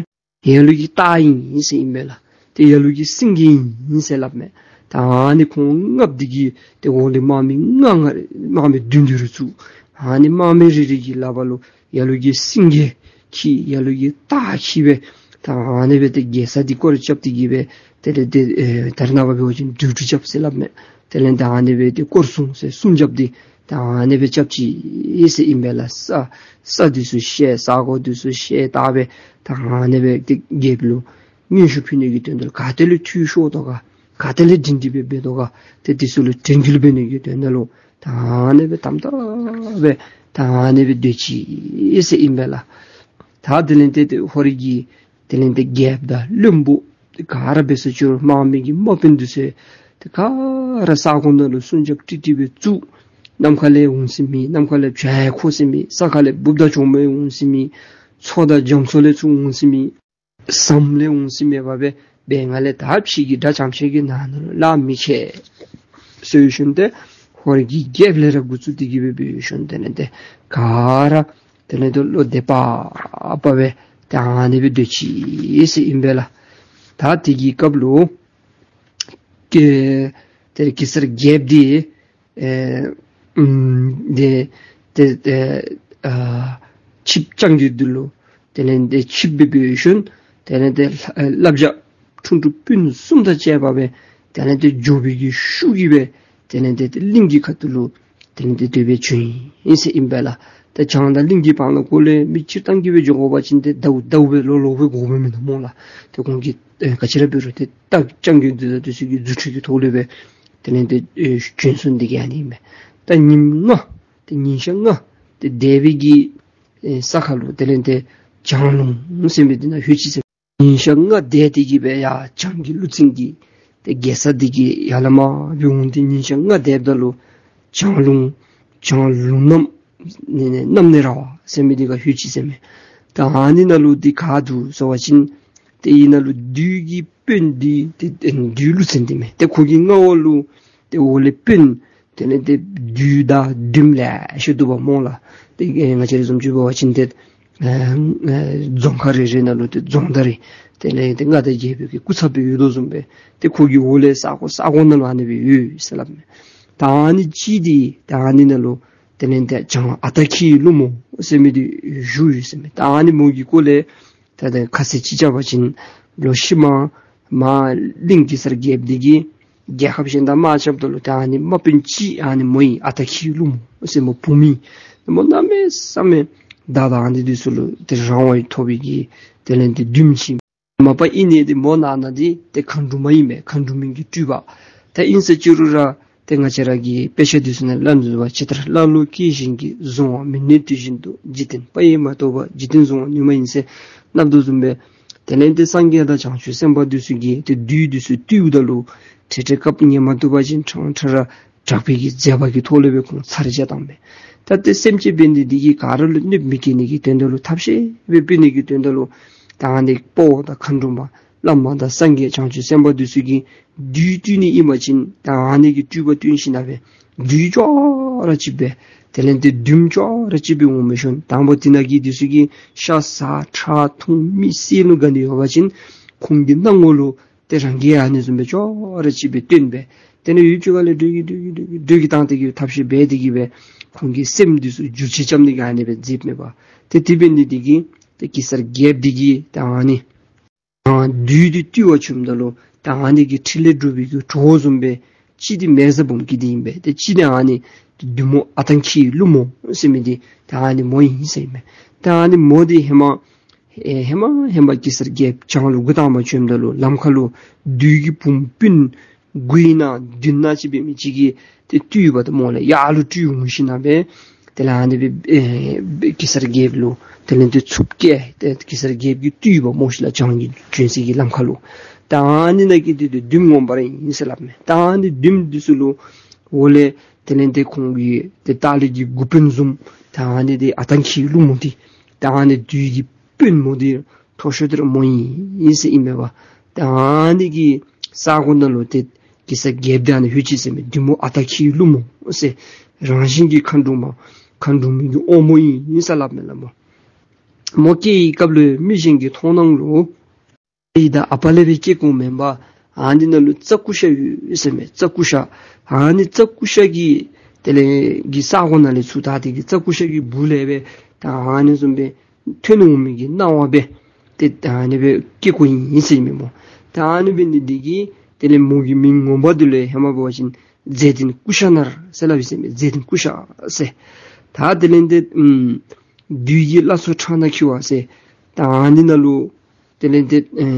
ལ་ལུ་གི་རྟ་ཨིན་ཟེར་ཨིན་པས་ལགས། ཏེ་ལ་ལུ་གི་སེང་གེ་ཨིན་ཟེར་སླབ་མས། ད་ཨ་ནི་ཁོང་ལྔ་པོ་དེ་གིས་ཏེ་འོག་ལས་དམག་མི་ལྔ་ལྔ་དམག་མི་བདུན་བདུན་རེ་བཙུགས། ཨ་ནི་དམག་མི་རེ་རེ་གི་ལག་པ་ལུ་ལ་ལུ་གི་སེང་གེ་འཁྱིད་ལ་ལུ་གི་རྟ་འཁྱིད་སྦེ་ད་ཨ་ནི་སྦེ་ཏེ་རྒྱལ་ས་འདི་སྐོར་ར་རྐྱབ་སྟེ་གི་སྦེ་དེ་ལས་ཏེ་ཨེ་ད་རེས་ནངས་པ་འབད་བ་ཅིན་འགྲུལ་འགྲུལ་རྐྱབ་ཟེར་སླབ་མས། དེ་ལས་ད་ཨ་ནི་སྦེ་ཏེ་སྐོར་སྲུང་ཟེར་སྲུང་རྒྱབ་སྟེ་ད་ཨ་ནི་སྦེ་རྐྱབ་ཅི་ཟེར་ཨིན་པས་ལགས། ས་ས་འདི་ཚུ་བཤལ་ས་གོ་འདི་ཚུ་བཤལ་བཏབ་སྦེ་ད་ཨ་ནི་སྦེ་ཏེ་རྒྱལཔོ་ལུ་མངོན་ཤུགས་ཕུལ་ནི་གི་དོན་དག་ལུ་ག་ཏེ་ལུ་འཐུས་ཤོར་དོ་ག་ག་ཏེ་ལས་སྒྲིང་སྒྲི་སྦེ་འབད་དོ་ག་ཏེ་འདི་ཚུ་ལུ་དྲན་སྐུལ་འབད་ནི་གི་དོན་དག་ལུ་ད་ཨ་ནི་སྦེ་དམ་དམ་སྦེ་ད་ཨ་ནི་སྦེ་སྡོད་ཅི་ཟེར་ཨིན་པས་ལགས། ད་དེ་ལས་ཏེ་ཏེ་ཧོར་གྱི་དེ་ལས་ཏེ་རྒྱལཔོ་དང་བློན་པོ་ག་ར་འབད་སོ་ཅི་རུང་དམག་མི་གི་དམག་དཔོན་འདི་ཚུ་ཏེ་ག་ར་ས་གོ་ནང་ལུ་སྲུང་རྒྱབ་ཀྲིག་ཀྲི་སྦེ་བཙུགས། གནམ་ཁ་ལས་འོང་ས་མེད། གནམ་ཁ་ལས་བྱ་ཡང་འཁོར་ས་མེད། ས་ཁ་ལས་འབུཔ་དང་གྱོག་མོ་ཡང་འོང་ས་མེད། མཚོ་དང་རྒྱ་མཚོ་ལས་ཚུར་འོང་ས་མེད། ཟམ་ལས་འོང་ས་མེད་པར་སྦེ་སྦེ་ང་ལས་ད་ཕྱི་གི་དགྲ་རྐྱངམ་ཅིག་གི་ནང་ན་ལུ་ལག་མི་ཁེལ་ཟེར་ཞིནམ་ཏེ་ཧོར་གྱི་རྒྱལཔོ་ལས་ར་འགོ་བཙུགས་ཏེ་གི་སྦེ་འབད་ཞིནམ་དེ་ལས་ཏེ་ག་ར་དེ་ལས་ཏེ་བློ་བདེ་བག་ཕེབས་སྦེ་ད་ཨ་ནི་སྦེ་སྡོད་ཅི་ཟེར་ཨིན་པས་ལགས། ད་དེ་གི་སྐབས་ལུ་ཀྱེ་ཏེ་གེ་སར་རྒྱལཔོ་འདི་ཨེ་ཨམ་ཏེ་ཏེ་ཏེ་ཨ་ཆིབས་རྐྱང་རྒོད་འདི་ལུ་དེ་ལས་ཏེ་ཆིབས་སྦེ་འབད་ཞིནམ་དེ་ལས་ཏེ་ལྷ་ཨེ་བླ་བྱ་ཁྲུང་ཁྲུང་སྤུན་གསུམ་དང་བཅས་པ་སྦེ་དེ་ལས་ཏེ་འབྱོར་པའི་གི་ཤུགས་ཀྱིས་སྦེ་དེ་ལས་ཏེ་ཏེ་གླིང་གི་ཁ་ཐུག་ལུ་དེ་ལས་ཏེ་སྡོད་སྦེ་བྱོན་ཡི་ཟེར་ཨིན་པས་ལགས། ཏེ་བྱང་དང་གླིང་གི་བར་ན་གོ་ལས་མི་སྤྱིར་བཏང་གི་སྦེ་འགྱོ་དགོ་པ་ཅིན་ཏེ་ཟླཝ་ཟླཝ་སྦེ་ལོ་ལོ་སྦེ་འགོརཝ་མེན་ན་སྨོ་ལགས། ཏེ་ཁོང་གིས་ཨེ་ག་ཅི་ར་འབད་རུང་ཏེ་རྟ་རྐྱང་རྒོད་འདི་དང་དེ་ཚུ་གི་རྫུ་འཕྲུལ་གྱི་ཐོག་ལས་སྦེ་དེ་ལས་ཏེ་ཨེ་བྱོན་སོང་ནི་དེ་གིས་ཨ་ནི་ཨིན་མས། ད་ཉིནམ་ལྔ་ཏེ་ཉིན་ཞག་ལྔ་ཏེ་འདས་པའི་གི་ཨེ་ས་ཁར་ལུ་དེ་ལས་ཏེ་བྱང་ལུང་ཟེར་མི་འདི་ནང་ལྷོད་ཅི་ཟེར། ཉིན་ཞག་ལྔ་འདས་ཏེ་གི་སྦེ་ཡར་བྱང་གི་ཀླུ་བཙན་གྱི་ཏེ་རྒྱལ་ས་འདི་གི་ཡར་ལས་མར་སྦེ་འོང་སྟེ་ཉིན་ཞག་ལྔ་འདསཔ་ད་ལུ་བྱང་ལུང་བྱང་ལུང་གནམ་ནེ་ནེ་གནམ་ནེ་ར་བ་ཟེར་མི་འདི་ཁར་ལྷོད་ཅི་ཟེར་མས། ད་ཨ་ནི་ནང་ལུ་འདི་ག་འདུག་ཟེར་བ་ཅིན་ཏེ་ཨ་ནཱ་ལུ་བདུད་ཀྱི་དཔོན་འདི་ཏེ་ཨེ་བདུད་ཀླུ་བཙན་འདི་མས། ཏེ་ཁོ་གི་མངའ་འོག་ལུ་ཏེ་འོག་ལས་དཔོན་དེ་ལས་ཏེ་བདུད་དང་བདུདམོ་ལེ་ཤ་འདུག་པ་སྨོ་ལགས། ཏེ་ཨེ་ང་བཅས་ར་བཟུམ་ཅིག་འབད་བ་ཅིན་ཏེ་ཨེ་ཨེ་རྫོང་ཁག་རེ་རེ་ནང་ལུ་ཏེ་རྫོང་བདག་རེ་དེ་ལས་ཏེ་མངའ་བདག་རྒྱལ་པོའི་གི་སྐུ་ཚབ་སྦེ་ཡོད་དོ་བཟུམ་སྦེ་ཏེ་ཁོ་གི་འོག་ལས་ས་གོ་ས་གོ་ནང་ལུ་ཨ་ནི་སྦེ་ཡོད་ཟེར་སླབ་མས། ད་ཨ་ནི་ཅིག་འདི་ད་ཨ་ནི་ནང་ལུ་དེ་ལས་ཏེ་བྱང་ཨ་སྟག་ཁྱིའི་ཀླུ་མོ་ཟེར་མི་འདི་བཞུགས་ཡོད་ཟེར་མས། ད་ཨ་ནི་མོ་གི་སྐོར་ལས་ད་ད་ཁ་གསལ་ཅིག་རྐྱབ་པ་ཅིན་ལོག་ཤུལ་མ་མར་གླིང་གེ་སར་རྒྱལཔོ་འདི་གིས་ རྒྱལ་ཁབ་གཞན་དང་དམག་རྐྱབ་ད་ལུ་ཏེ་ཨ་ནི་དམག་དཔོན་ཅིག་ཨ་ནི་མོ་ཨིན། ཨ་སྟག་ཁྱིའི་ཀླུ་མོ་ཟེར་མོ་བུམོ་ཨིན། མོ་གནམ་མེད་ས་མེད་མདའ་དང་ཨ་ནི་འདི་ཚུ་ལུ་ཏེ་རང་དབང་ཐོབ་པའི་གི་དེ་ལས་ཏེ་བདུདམོ་ཅིག་མ་པ་ཨིན་ནི་འདི་མོ་ནང་ན་འདི་ཏེ་མཁའ་འགྲོ་མ་ཨིན་པས། མཁའ་འགྲོ་མའི་གི་སྤྲུལ་པ། ད་ཨིན་ཟེར་ཅི་རུང་ར་ཏེ་ང་བཅས་ར་གི་དཔེ་ཆ་འདི་ཚུ་ནང་སླབ་མི་འདུག་པ། ཇི་ལྟར་ཀླ་ཀློ་སྐད་གཞན་གྱིས། གཟུང་བ་མི་ནུས་དེ་བཞིན་དུ། འཇིག་རྟེན་པ་ཡིས་མ་བཏུབ་པ། འཇིག་རྟེན་གཟུང་བར་ནུས་མ་ཡིན་ཟེར་སླབ་དོ་བཟུམ་སྦེ། དེ་ལས་ཏེ་སངས་རྒྱས་དང་བྱང་ཆུབ་སེམས་དཔའ་འདི་ཚུ་གིས་ཏེ་བདུད་འདི་ཚུ་བཏུལཝ་ད་ལུ་ཏེ་ཏེ་སྐབས་ངལ་མ་དུབ་པ་ཅིན་ཕྲང་ཕྲང་ར་དྲག་པོའི་གི་མཛད་པ་གི་ཐོག་ལས་སྦེ་ཁོང་ཚར་བཅད་བཏང་མས། ད་ཏེ་སེམས་ཅན་འབད་ནི་འདི་གིས་ག་ར་ལུ་གནོདཔ་མི་བཀལ་ནི་གི་དོན་དག་ལུ་ཐབས་ཤེས་སྦེ་འབད་ནི་གི་དོན་དག་ལུ་ད་ཨ་ནི་དཔའ་བོ་དང་མཁའ་འགྲོ་མ་བླ་མ་དང་སངས་རྒྱས་བྱང་ཆུབ་སེམས་དཔའ་འདི་ཚུ་གིས་བདུད་བཏུལ་ནི་ཨིན་པ་ཅིན་ད་ཨ་ནི་གི་སྤྲུལ་པ་སྟོན་ཞིནམ་ལས་བདུད་ཅོག་ར་གཅིག་སྦེ་དེ་ལས་ཏེ་བདུདམོ་ཅོག་ར་གཅིག་སྦེ་འོང་མི་ཤོང་། དང་པོ་དེ་ནང་གི་འདི་ཚུ་གིས་ཤ་ཟ་ཁྲག་འཐུང་མི་བསད་ནུག་ག་ནི་ཡོད་པ་ཅིན་ཁོང་གི་སྣང་ངོ་ལུ་ཏེ་རང་གིས་ཨ་ནི་བཟུམ་སྦེ་ཅོག་ར་གཅིག་སྦེ་སྟོན་སྦེ། དེ་ནས་ཡུདཔ་ཅིག་ཁ་ལས་སྒྲོལ་གྱིས་སྒྲོལ་གྱིས་སྒྲོལ་གྱིས་སྒྲོལ་གྱིས་བཏང་སྟེ་གི་ཐབས་ཤེས་འབད་དེ་གི་སྦེ་ཁོང་གི་སེམས་འདི་ཚུ་འགྱུར་བཅོས་རྐྱབ་ནི་གི་ཨ་ནི་སྦེ་མཛདཔ་མས་པ། ཏེ་དེ་འབད་ནི་འདི་གིས་ཏེ་གེ་སར་རྒྱལཔོ་འདི་གིས་ད་ཨ་ནི་ཨ་བདུད་འདི་བཏུལ་བར་བྱོནམ་ད་ལུ་ད་ཨ་ནི་གི་འཕྲིན་ལས་སྒྲུབ་པའི་གི་གྲོགས་བཟུམ་སྦེ་གཅིག་འདི་མེ་བཟའ་འབུམ་སྐྱིད་འདི་ཨིན་པས། ཏེ་གཅིག་འདི་ཨ་ནི་བདུད་མོ་ཨ་སྟག་ཁྱིའི་ཀླུ་མོ་ཟེར་མི་འདི་ད་ཨ་ནི་མོ་ཨིན་ཟེར་ཨིན་མས། ད་ཨ་ནི་མོ་འདི་ཧེ་མ་ཨེ་ཧེ་མ་ཧེ་མ་གེ་སར་རྒྱལཔོ་བྱང་ལུ་འགོ་དང་པ་བྱོནམ་ད་ལུ་ལམ་ཁ་ལུ་བདུད་ཀྱི་བུམོ་སྤུན་དགུ་ཨིན་ན་བདུན་ཨིན་ན་ཅིག་འབད་མི་ཅིག་གིས་ཏེ་བཏུལ་བ་ད་མོ་ལས་ཡར་ལུ་སྤྲུལ་འོང་ཞིནམ་ལས་དེ་ལས་ཨ་ནི་སྦེ་ཨེ་གེ་སར་རྒྱལཔོ་ལུ་དེ་ལས་ཏེ་འཚུབ་བཀལ། ཏེ་གེ་སར་རྒྱལཔོ་གིས་བཏུལ་བ་མོ་ཤིག་ལགས། བྱང་གི་བྱོན་སའི་གི་ལམ་ཁ་ལུ། ད་ཨ་ནི་ནང་གི་ཏེ་ཏེ་བདུདམོ་ངོ་མ་ར་ཨིན་ཟེར་སླབ་མས། ད་ཨ་ནི་བདུདམོ་འདི་ཚུ་ལུ་འོག་ལས་དེ་ལས་ཏེ་ཁོང་གི་ཏེ་ལྟག་ལས་ཀྱི་འགོ་དཔོན་བཟུམ་ད་ཨ་ནི་འདི་ཨ་སྟག་ཁྱིའི་ཀླུ་མོ་འདི་ད་ཨ་ནི་བདུད་ཀྱི་དཔོན་མོ་འདི་མཐོ་ཤོས་འདི་ར་མོ་ཨིན་ཟེར་ཨིན་མས་པ། ད་ཨ་ནི་གི་ས་གོ་ནང་ལུ་ཏེ་གེ་སར་རྒྱལཔོ་འདི་ཨ་ནི་ལྷོད་ཅི་ཟེར་མས། བདུད་མོ་ཨ་སྟག་ཁྱིའི་ཀླུ་མོ་ཟེར། རང་བཞིན་གྱིས་མཁའ་འགྲོ་མ་མཁའ་འགྲོ་མའི་གི་དབང་མོ་ཨིན་ཟེར་སླབ་མས་ལགས་མོ། མོ་སྐྱེ་བའི་སྐབས་ལུ་མི་གཞན་གྱི་མཐོང་སྣང་ལུ་ཨའི་དང་ཨ་པ་ལས་སྦེ་སྐྱེ་དགོ་མེན་པར་ཨ་ནི་ནང་ལུ་རྩྭ་ཀུ་ཤ་ཡོད་ཟེར་མས། རྩྭ་ཀུ་ཤ། ཨ་ནི་རྩྭ་ཀུ་ཤ་གི་དེ་ལས་གི་ས་གོ་ནང་ལས་ཚུར་ད་དེ་གི་རྩྭ་ཀུ་ཤ་གི་སྦུག་ལས་སྦེ་ད་ཨ་ནི་བཟུམ་སྦེ་ཐོན་འོང་མི་གི་སྣང་བ་སྦེ་ཏེ་ད་ཨ་ནི་སྦེ་སྐྱེ་དགོཔ་ཨིན་ཟེར་མས་མོ། ད་ཨ་ནི་འབད་ནི་འདི་གིས་དེ་ལས་མོ་གི་མིང་ངོ་མ་འདི་ལུ་ཧེ་མ་འབད་བ་ཅིན་མཛེས་ལྡན་ཀུ་ཤ་ནར་ཟེར་སླབ་ཨིན་ཟེར་མས། མཛེས་ལྡན་ཀུ་ཤ་ཟེར། ད་དེ་ལས་ཏེ་ཨམ་བདུད་ཀྱི་བླ་མཚོ་ཁྲག་ནག་འཁྱིལ་བ་ཟེར། ད་ཨ་ནི་ནང་ལུ་དེ་ལས་ཏེ་ཨེ་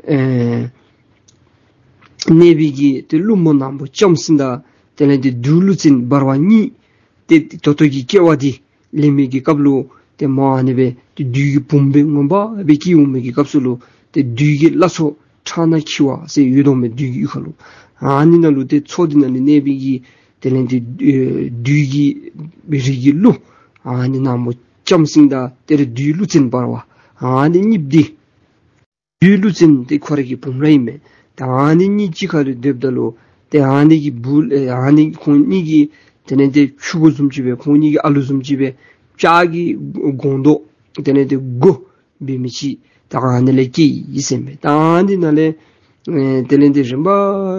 ཨེ་གནས་པའི་གི་ཏེ་ཀླུ་མོ་ནག་མོ་ལྕམ་སྲིང་དང་དེ་ལས་ཏེ་བདུད་ཀླུ་བཙན་འབར་བ་གཉིས་ཏེ་ད་ལྟོ་གི་སྐྱེ་བ་འདི་ལེན་མི་གི་སྐབས་ལུ་ཏེ་མོ་ཨ་ནི་སྦེ་ཏེ་བདུད་ཀྱི་བུམོ་སྦེ་ངོ་མ་སྦེ་སྐྱེ་འོང་མི་གི་སྐབས་སུ་ལུ་ཏེ་བདུད་ཀྱི་བླ་མཚོ་ཁྲག་ནག་འཁྱིལ་བ་ཟེར་ཡོད་དོ་མས། བདུད་ཀྱི་གཡུས་ཁ་ལུ། ཨ་ནི་ནང་ལུ་ཏེ་མཚོ་འདི་ནང་ལུ་གནས་པའི་གི་དེ་ལས་ཏེ་ཨེ་བདུད་ཀྱི་རིགས་ཀྱི་ཀླུ་ཨ་ནི་ནག་མོ་ལྕམ་སྲིང་དང་དེ་ལས་བདུད་ཀླུ་བཙན་འབར་བ་ཨ་ནི་གཉིསཔོ་འདི་བདུད་ཀླུ་བཙན་འདི་ཁོ་རའི་གི་བུམོ་ར་ཨིན་མས། ད་ཨ་ནི་གཉིས་གཅིག་ཁར་ལུ་སྡེབ་ད་ལུ་ཏེ་ཨ་ནི་གི་བུ་ཨེ་ཨ་ནི་ཁོང་གཉིས་ཀྱི་དེ་ལས་ཏེ་ཕྲུ་གུ་བཟུམ་ཅིག་སྦེ་ཁོང་གཉིས་ཀྱི་ཨ་ལུ་བཟུམ་ཅིག་སྦེ་ལྕགས་ཀྱི་སྒོང་རྡོག་དེ་ལས་ཏེ་དགུ་འབད་མི་ཅིག་ད་ཨ་ནི་ལས་སྐྱེས་ཡི་ཟེར་མས། ད་ཨ་ནི་ནང་ལས་ཨེ་དེ་ལས་ཏེ་རིམ་པ་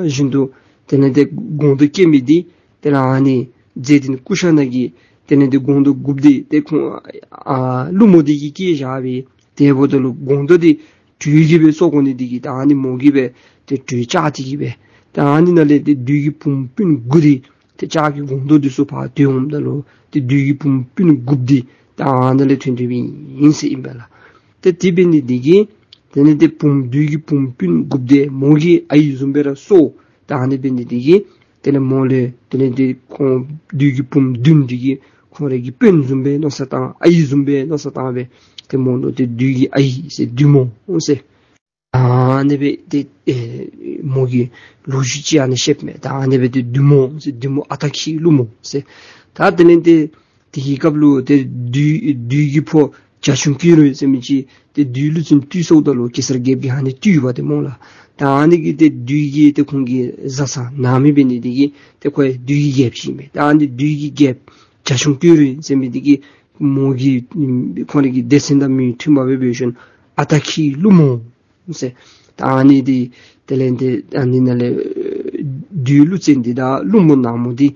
བཞིན་དུ་དེ་ལས་ཏེ་སྒོང་རྡོག་སྐྱེ་མི་འདི་དེ་ལས་ཨ་ནི་མཛེས་ལྡན་ཀུ་ཤ་ནང་གི་དེ་ལས་ཏེ་སྒོང་རྡོག་དགུཔོ་འདི་ཏེ་ཁོང་ཨ་ཀླུ་མོ་འདི་གིས་སྐྱེས་བཞག་པས། དེ་འབདཝ་ད་ལུ་སྒོང་རྡོག་འདི་དྲོད་ཀྱིས་སྦེ་གསོ་དགོ་ནི་འདི་གིས་ད་ཨ་ནི་མོ་གིས་སྦེ་ཏེ་དྲོད་བཅག་སྟེ་གི་སྦེ་ད་ཨ་ནི་ནང་ལས་ཏེ་བདུད་ཀྱི་བུམོ་སྤུན་དགུ་འདི་ཏེ་ལྕགས་ཀྱི་སྒོང་རྡོག་འདི་ཚུ་ཕར་འདོན་འོངམ་ད་ལུ་ཏེ་བདུད་ཀྱི་བུམོ་སྤུན་དགུཔོ་འདི་ད་ཨ་ནི་ལས་ཐོན་ཐོནམ་ཨིན་ཟེར་ཨིན་པས་ལགས། ཏེ་དེ་འབད་ནི་འདི་གིས་དེ་ལས་ཏེ་བུམོ་བདུད་ཀྱི་བུམོ་སྤུན་དགུཔོ་འདི་མོ་གིས་ཨའི་བཟུམ་སྦེ་ར་གསོ། ད་ཨ་ནི་འབད་ནི་འདི་གིས་དེ་ལས་མོ་ལུ་དེ་ལས་ཏེ་ཁོང་བདུད་ཀྱི་བུམོ་བདུན་འདི་གིས་ཁོང་རའི་གི་དཔོན་བཟུམ་སྦེ་མནོ་བསམ་བཏང་ཨའི་བཟུམ་སྦེ་མནོ་བསམ་བཏང་སྦེ་ཏེ་མོ་ལུ་ཏེ་བདུད་ཀྱི་ཨའི་ཟེར་བདུད་མོ་ཟེར། ཨ་ནི་སྦེ་ཏེ་ཨེ་མོ་གི་ལོ་རྒྱུས་ཅིག་ཨ་ནི་བཤདཔ་མས། ད་ཨ་ནི་སྦེ་ཏེ་བདུད་མོ་ཟེར་བདུད་མོ་ཨ་སྟག་ཁྱིའི་ཀླུ་མོ་ཟེར། ད་དེ་ལས་ཏེ་དེ་གི་སྐབས་ལུ་ཏེ་བདུད་བདུད་ཀྱི་ཕོ་བྱ་ཁྱུང་ཀེང་རུས་ཟེར་མི་ཅིག་ཏེ་བདུད་ཀླུ་བཙན་བཏུལ་སོངམ་ད་ལུ་གེ་སར་རྒྱལཔོ་གིས་ཨ་ནི་བཏུལ་བ་ཏེ་མོ་ལགས། ད་ཨ་ནི་གིས་ཏེ་བདུད་ཀྱི་ཏེ་ཁོང་གི་བཟའ་ཚང་ནང་མི་འབད་ནི་འདི་གིས་ཏེ་ཁོ་བདུད་ཀྱི་རྒྱལཔོ་ཅིག་ཨིན་མས། ད་ཨ་ནི་བདུད་ཀྱི་རྒྱལཔོ་བྱ་ཁྱུང་ཀེང་རུས་ཟེར་མི་འདི་གིས་མོ་གི་ཁོང་རའི་གི་སྡེ་ཚན་དང་མི་མཐུན་པ་སྦེ་འབད་ཞིནམ་ཨ་སྟག་ཁྱིའི་ཀླུ་མོ་ཟེར། ད་ཨ་ནི་འདི་དེ་ལས་ཏེ་ཨ་ནི་ནང་ལས་བདུད་ཀླུ་བཙན་འདི་དང་ཀླུ་མོ་ནག་མོ་འདི་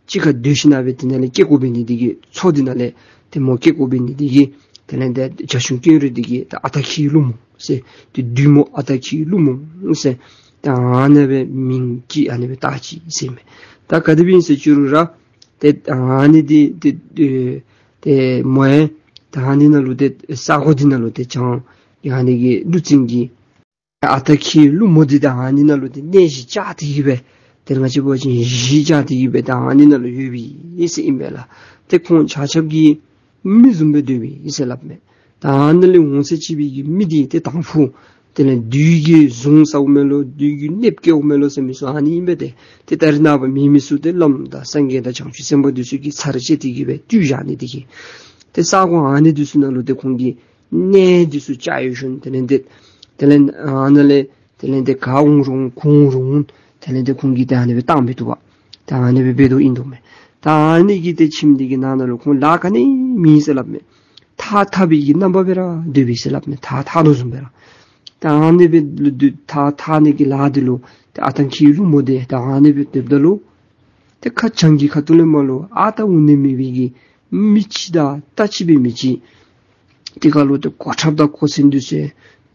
གཅིག་ཁར་སྡོད་ཞིནམ་སྦེ་དེ་ནང་ལས་སྐྱེ་དགོ་པའི་ནི་འདི་གིས་མཚོ་འདི་ནང་ལས་ཏེ་མོ་སྐྱེ་དགོ་པའི་ནི་འདི་གིས་དེ་ལས་ཏེ་བྱ་ཁྱུང་ཀེང་རུས་འདི་གིས་ད་ཨ་སྟག་ཁྱིའི་ཀླུ་མོ་ཟེར་ཏེ་བདུད་མོ་ཨ་སྟག་ཁྱིའི་ཀླུ་མོ་ཟེར། ད་ཨ་ནི་སྦེ་མིང་ཅིག་ཨ་ནི་སྦེ་བཏགས་ཅི་ཟེར་མས། ད་ག་དེ་སྦེ་ཨིན་ཟེར་ཅི་རུང་ར་ཏེ་ཨ་ནི་འདི་ཏེ་ཏེ་མོ་ཡང་ད་ཨ་ནི་ནང་ལུ་ཏེ་ས་གོ་འདི་ནང་ལུ་ཏེ་བྱང་ཨ་ནི་གི་ཀླུ་བཙན་གྱི་ཨ་སྟག་ཁྱི་ཀླུ་མོ་འདི་ད་ཨ་ནི་ནང་ལུ་ཏེ་གནས་གཞི་བཅགས་ཏེ་གི་སྦེ་ཏེ་ང་བཅས་འབད་བ་ཅིན་གཞི་བཅགས་ཏེ་གི་སྦེ་ད་ཨ་ནི་ནང་ལུ་ཡོད་པའི་ཨིན་ཟེར་ཨིན་པས་ལགས། ཏེ་ཁོང་ཆ་ཁྱབ་ཀྱིས་མི་བཟུམ་སྦེ་སྡོད་པའི་ཨིན་ཟེར་སླབ་མས། ད་ཨ་ནི་ལས་འོང་ས་ཅིག་སྦེ་གི་མི་འདི་ཏེ་དང་ཕུ་དེ་ལས་བདུད་ཀྱིས་བཟུང་ཟཝ་མས་ལོ། བདུད་ཀྱིས་གནོདཔ་བཀལཝ་མས་ལོ་ཟེར་མི་ཚུ་ཨ་ནི་ཨིན་པས། ཏེ་ཏེ་ད་རེས་ནངས་པ་མེད་མི་ཚུ་ཏེ་བླམ་དང་སངས་རྒྱས་དང་བྱང་ཆུབ་སེམས་དཔའ་འདི་ཚུ་གིས་ཚར་བཅད་དེ་གི་སྦེ་བཏུལ་བཞག་ནི་དེ་གིས་ཏེ་ས་གོ་ཨ་ནི་འདི་ཚུ་ནང་ལུ་ཏེ་ཁོང་གི་གནས་འདི་ཚུ་བཅགས་ཡོད་ཞུ་ནི། དེ་ལས་ཏེ་དེ་ལས་ཨ་ནི་ལས་དེ་ལས་ཏེ་ག་འོང་རུང་ག་འོང་རུང་དེ་ལས་ཏེ་ཁོང་གིས་ཏེ་ཨ་ནི་སྦེ་བཏང་སྦེ་འདུག་པ། ད་ཨ་ནི་སྦེ་འབད་དོ་ཨིན་དོ་མས། ད་ཨ་ནི་གི་ཏེ་ཁྱིམ་འདི་གི་ནང་ན་ལུ་ཁོང་ལཱ་ག་ནི་མེད་ཟེར་སླབ་མས། ཐགས་འཐག་པའི་གི་རྣམ་པ་སྦེ་ར་སྡོད་པས་ཟེར་སླབ་མས། ཐགས་འཐག་དོ་བཟུམ་སྦེ་ར། ད་ཨ་ནི་སྦེ་ལུ་སྡོད་ཐགས་འཐག་ནི་གི་ལཱ་འདི་ལུ་ཏེ་ཨ་སྟག་ཁྱི་ཀླུ་མོ་འདི་ད་ཨ་ནི་སྦེ་སྡོདཔ་ད་ལུ་ཏེ་ཁ་བྱང་གི་ཁ་ཐུག་ལས་མར་ལུ་ཨ་རྟག་འོང་ནི་མེད་པའི་གི་མི་ཅིག་དང་རྟ་ཅིག་སྦེ་མི་ཅིག་དེ་ཁར་ལུ་ཏེ་གོ་ཁྲབ་དང་གོ་མཚོན་འདི་ཚུ་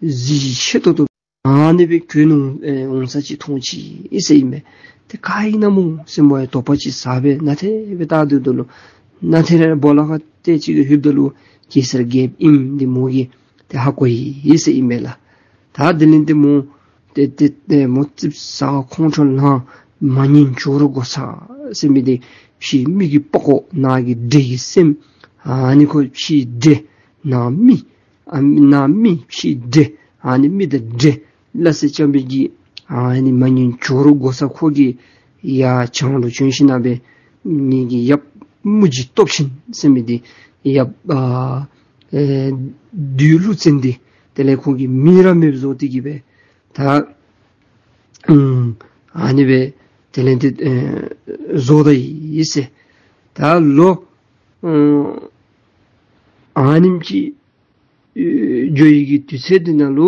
གཟི་བརྗིད་ཆེ་ཏོག་ཏོ་ཨ་ནི་སྦེ་གྱོན་འོང་ཨེ་འོང་ས་ཅིག་མཐོང་ཅི་ཨིན་ཟེར་ཨིན་མས། ཏེ་ག་ཨིན་ན་སྨོ་ཟེར་མོ་ཡང་དོགས་པ་ཅིག་ཟ་སྦེ་ནཱ་ཐད་སྦེ་བལྟ་སྡོདཔ་ད་ལུ་ནཱ་ཐད་ར་སྦོ་ལོགས་ཁར་ཏེ་ཅིག་ལྷོདཔ་ད་ལུ་གེ་སར་རྒྱལཔོ་ཨིནམ་འདི་མོ་གིས་ཏེ་ཧ་གོ་ཡི་ཟེར་ཨིན་མས་ལགས། ད་དེ་ལས་ཏེ་མོ་ཏེ་ཏེ་ཏེ་མོ་ཙིགཔ་ཟ་ཁོང་ཁྲོ་ལངས། མ་ཉན་ཇོ་རུ་འགོག་བཟའ་ཟེར་མི་འདི་ཕྱི་མི་གི་པགས་ཀོ་ནང་གི་འདྲེ་གི་སེམས། ཨ་ནི་ཁོ་ཕྱི་འདྲེ་ནང་མི། ཨ་ནང་མི་ཕྱི་འདྲེ། ཨ་ནི་མི་དང་འདྲེ་སླ་བསྲེ་རྐྱབ་པའི་གི་ཨ་ནི་མ་ཉན་ཇོ་རུ་འགོག་བཟའ་ཁོ་གིས་ཡར་བྱང་ལུ་བྱོན་ཞིནམ་ལས་ངེ་གི་ཡབ་མུ་ཇི་སྟོབས་ཆེན་ཟེར་མི་འདི་ཡབ་ཨ་ཨེ་བདུད་ཀླུ་བཙན་འདི་དེ་ལས་ཁོ་གིས་མི་ར་མེདཔ་བཟོ་སྟེ་གི་སྦེ་ད་ཨུམ་ཨ་ནི་སྦེ་དེ་ལས་ཏེ་ཨེ་བཟོ་ད་ཡི་ཟེར། ད་ལོ་ཨུམ་ཨ་ནེམ་ཅིག་ཨེ་འགྱོ་བའི་གི་དུས་ཚོད་འདི་ནང་ལུ་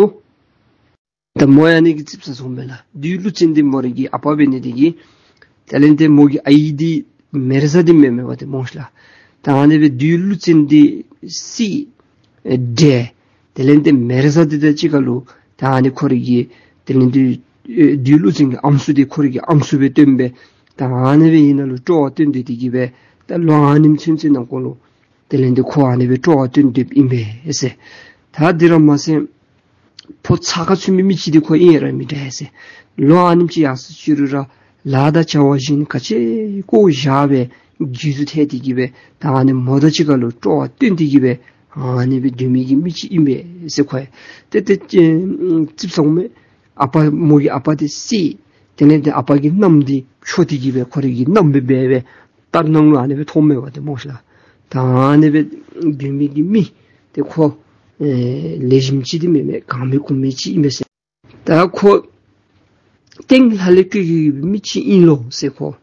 ད་མོ་ཡང་ཨ་ནི་གིས་ཙིགཔ་ཟ་སོང་མས་ལགས། བདུད་ཀླུ་བཙན་འདི་མོ་རའི་གི་ཨ་པ་འབད་ནི་དེ་གིས་དེ་ལས་ཏེ་མོ་གི་ཨའི་འདི་མེ་བཟའ་འདི་མེན་མས་པ་ཏེ་སྨོ་ཤ་ལགས། ད་ཨ་ནི་སྦེ་བདུད་ཀླུ་བཙན་འདི་སྲིད་ཨེ་འདྲེ། དེ་ལས་ཏེ་མེ་བཟའ་འདི་དང་གཅིག་ཁར་ལུ་ད་ཨ་ནི་ཁོ་རའི་གི་དེ་ལས་ཏེ་ཨེ་བདུད་ཀླུ་བཙན་གྱི་ཨམ་སྲུ་འདི་ཁོ་རའི་གི་ཨམ་སྲུ་སྦེ་བཏོན་སྦེ་ད་ཨ་ནི་སྦེ་ཨིན་ན་ལུ་སྤྲོ་བ་བཏོན་ཏེ་དེ་གིས་སྦེ་ད་ལོ་ཨ་ནེམ་ཚུན་ཚོད་ནང་འཁོད་ལུ་དེ་ལས་ཏེ་ཁོ་ཨ་ནི་སྦེ་སྤྲོ་བ་བཏོན་ཏེ་ཨིན་པས་ཟེར། ད་དེ་ར་མ་ཚད་ཕོ་ཚ་ཁ་ཚུད་མི་མི་ཅིག་འདི་ཁོ་ཨིན་ར་མི་འདྲ་ཟེར། ལོ་ཨ་ནེམ་ཅིག་ཡར་སོ་ཅི་རུང་ར་ལཱ་དང་བྱ་བ་གཞན་ག་ཅི་བཀོ་བཞག་སྦེ་རྒྱུ་ཚུ་ཐལ་ཏེ་གིས་སྦེ་ད་ཨ་ནི་མོ་དང་གཅིག་ཁར་ལུ་སྤྲོ་བ་བཏོན་ཏེ་གིས་སྦེ་ཨ་ནི་སྦེ་སྡོད་མི་གི་མི་ཅིག་ཨིན་པས་ཟེར་ཁོ་ཡང་ཏེ་ཏེ་ཙིགཔ་ཟ་འོང་མས། ཨ་པ་མོ་གི་ཨ་པ་འདི་སྲིད། དེ་ལས་ཏེ་ཨ་པ་གི་མནའམ་འདི་འཕྱོག་སྟེ་གིས་སྦེ་ཁོ་རའི་གི་མནའམ་སྦེ་འབད་སྦེ་ལྟར་སྣང་ལུ་ཨ་ནི་སྦེ་མཐོངམ་མས་པ་ཏེ་སྨོ་ཤ་ལགས། ད་ཨ་ནི་སྦེ་སྡོད་མི་གི་མི་ཏེ་ཁོ་ཨེ་ལེགས་ཤོམ་ཅིག་འདི་མེན་མས། གང་མི་གོ་མི་ཅིག་ཨིན་མས་ཟེར། ད་ཁོ་སྟེང་ལྷ་ལས་སྐྱེས་ཀྱི་མི་ཅིག་ཨིན་ལོ་ཟེར། ཁོ་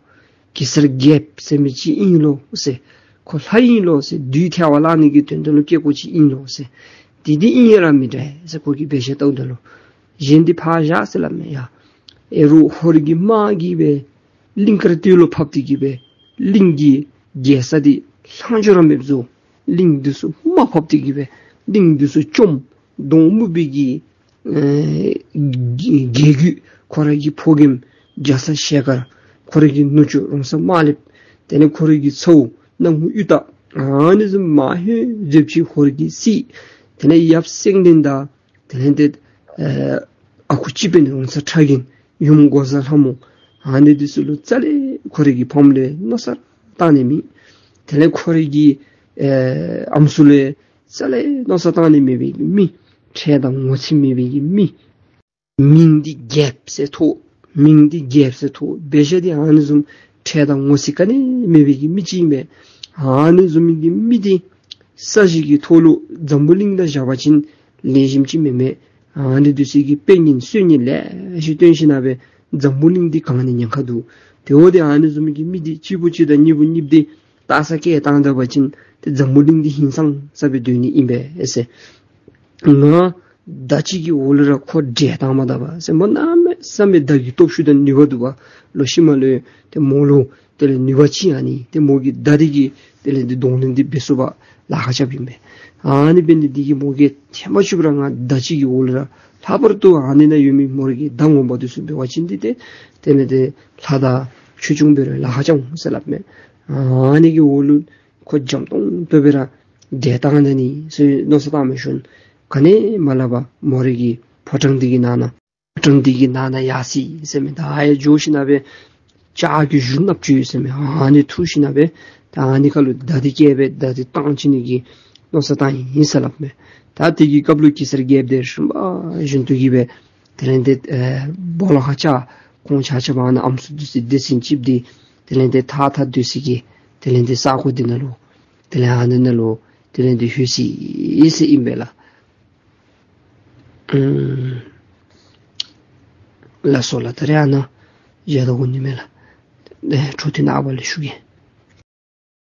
གེ་སར་རྒྱལཔོ་ཟེར་མི་ཅིག་ཨིན་ལོ་ཟེར། ཁོ་ལྷ་ཨིན་ལོ་ཟེར། བདུད་ཐལ་བར་བརླག་ནི་གི་དོན་དག་ལུ་སྐྱེ་དགོཔ་ཅིག་ཨིན་ལོ་ཟེར། དེ་འདི་ཨིན་ར་མི་འདྲ་ཟེར་ཁོ་གིས་འབད་ཞིནམ་ལས་ད་ལྟོ་ལུ་གཞན་འདི་ཕར་བཞག་ཟེར་སླབ་མས། ཡ་ཨེ་རུ་ཧོར་གྱི་དམག་གིས་སྦེ་གླིང་དཀར་སྟོད་ལུ་ཕབ་སྟེ་གིས་སྦེ་གླིང་གི་རྒྱལ་ས་འདི་ལྷག་འཕྲོ་ར་མེདཔ་བཟོ། གླིང་འདི་ཚུ་དམག་ཕབ་སྟེ་གིས་སྦེ་གླིང་འདི་ཚུ་བཅོམ། གདོང་སྨུག་པའི་གི་ཨེ་རྒྱལ་རྒྱལ་བརྒྱུད་ཁོ་ར་གི་ཕོ་རྒནམ་རྒྱ་ཚ་ཞལ་དཀར། ཁོ་ར་གི་ནུ་གཅུང་རོང་ཚ་དམར་ལེབ། དེ་ལས་ཁོ་ར་གི་ཚ་བོ་སྣང་ངུ་གཡུ་སྟག། ཨ་ནི་བཟུམ་མ་ཧེ་བཟུམ་ཅིག་ཧོར་གྱི་སྲིད། དེ་ལས་ཡབ་སེང་བློན་དང་དེ་ལས་ཏེ་ཨ་ཁུ་སྤྱི་དཔོན་རོང་ཚ་ཁྲ་རྒན། ཡུམ་འགོག་བཟའ་ལྷ་མོ། ཨ་ནི་འདི་ཚུ་ལུ་རྩ་ལས་ཁོ་རའི་གི་ཕམ་ལུ་མནོ་བསམ་བཏང་ནི་མེད། དེ་ལས་ཁོ་རའི་གི་ཨེ་ཨམ་སྲུ་ལུ་རྩ་ལས་མནོ་བསམ་བཏང་ནི་མེད་པའི་གི་མི། ཁྲེལ་དང་ངོ་ཚ་མེད་པའི་གི་མི། མིང་འདི་རྒྱལཔོ་ཟེར་ཐོགས། མིང་འདི་རྒྱལཔོ་ཟེར་ཐོགས། འབད་བཞག་འདི་ཨ་ནི་བཟུམ་ཁྲེལ་དང་ངོ་ཚ་ག་ནི་མེད་པའི་གི་མི་ཅིག་ཨིན་པས། ཨ་ནི་བཟུམ་མའི་གི་མི་འདི་ས་གཞི་གི་ཐོག་ལུ་འཛམ་བུ་གླིང་དང་བཞག་པ་ཅིན་ལེགས་ཤོམ་ཅིག་མེན་མས། ཨ་ནི་འདི་ཚུ་གིས་དཔེ་ཉེན་སྲོལ་ཉེན་ལེ་ཤ་སྟོན་ཞིནམ་ལས་འཛམ་བུ་གླིང་འདི་གང་ནི་ཉེན་ཁ་འདུག། དེ་འོ་འདི་ཨ་ནི་བཟུམ་མའི་གི་མི་འདི་གཅིག་པོ་གཅིག་དང་གཉིས་པོ་གཉིས་པོ་འདི་ལྟ་ས་སྐད་བཏང་ད་པ་ཅིན་ཏེ་འཛམ་བུ་གླིང་འདི་ཧིང་སངས་ས་སྦེ་སྡོད་ནི་ཨིན་པས་ཟེར། ང་ཟླ་གཅིག་གི་འོག་ལུ་ར་ཁོ་བསྒྲལ་བཏང་མ་ད་པ་ཟེར། མོ་གནམ་མེད་ས་མེད་མདའ་གི་སྟོབས་ཤུགས་དང་ནུས་པ་འདུག་པ། ལོག་ཤུལ་མ་ལུ་ཏེ་མོ་ལུ་དེ་ལས་ནུས་པ་ཅིག་ཨ་ནི་ཏེ་མོ་གི་མདའ་འདི་གིས་དེ་ལས་ཏེ་གདོང་ལེན་འདི་འབད་ཚུགས་པར་ལཱ་ཁག་རྐྱབ་ཨིན་པས། ཨ་ནི་འབད་ནི་འདི་གིས་མོ་གིས་ཐེངས་མ་ཚུགསཔ་ར་ང་ཟླ་གཅིག་གི་འོག་ལུ་ར་ ལྷག་པར་དུ་ཨ་ནི་ནང་ཡོད་མི་མོ་རའི་གི་མདའ་ངོ་མ་འདི་ཚུ་འབད་བ་ཅིན་འདི་ཏེ་དེ་ལས་ཏེ་ལྷ་དང་ཆོས་སྐྱོང་འབད་རུང་ལཱ་ཁག་ཅིག་འོང་ཟེར་སླབ་མས། ཨ་ནི་གི་འོག་ལུ་ཁོ་འཇམ་ཏོང་ཏོ་སྦེ་ར་བསྒྲལ་བཏང་ད་ནི་ཟེར་མནོ་བསམ་བཏང་མི་ཤོང་། ག་ནི་མ་སླབ་པར་མོ་རའི་གི་ཕོ་བྲང་འདི་གི་ནང་ན་ཕོ་བྲང་འདི་གི་ནང་ན་ཡར་སོ་ཡི་ཟེར་མས། ད་ཡར་འགྱོ་ཞིན་ན་སྦེ་ལྕགས་ཀྱི་གཞུ་ནགཔོ་ཅིག་ཡོད་ཟེར་མས། ཨ་ནི་འཐུ་ཞིན་ན་སྦེ་ད་ཨ་ནི་ཁ་ལུ་མདའ་འདི་བཀལ་སྦེ་མདའ་འདི་བཏང་བཅུག་ནི་གི་མནོ་བསམ་བཏང་ཡི་ཟེར་སླབ་མས། ད་དེ་གི་སྐབས་ལུ་གེ་སར་རྒྱལཔོ་འདི་རིམ་པ་བཞིན་དུ་གི་སྦེ་དེ་ལས་ཏེ་ཨེ་སྦོ་ལོགས་ཁར་བཅར། ཁོང་ཆ་ཁྱབ་ཨ་ནཱ་ཨམ་སྲུ་འདི་ཚུ་སྡེ་ཚན་གཅིགཔོ་འདི་དེ་ལས་ཏེ་ཐགས་ཐགས་སྡོད་ས་གི་དེ་ལས་ཏེ་ས་གོ་འདི་ནང་ལུ་དེ་ལས་ཨ་ནི་ནང་ལུ་དེ་ལས་ཏེ་ལྷོད་ཅི་ཟེར་ཨིན་པས་ལགས། ཨུམ། ལགས་སོ་ལགས། ད་རེས་ཨ་ནཱ་བཞག་ད་དགོ་ནི་མས་ལགས། ཨེ་འཕྲོ་འདི་ནངས་པ་ལས་ཞུ་གེ།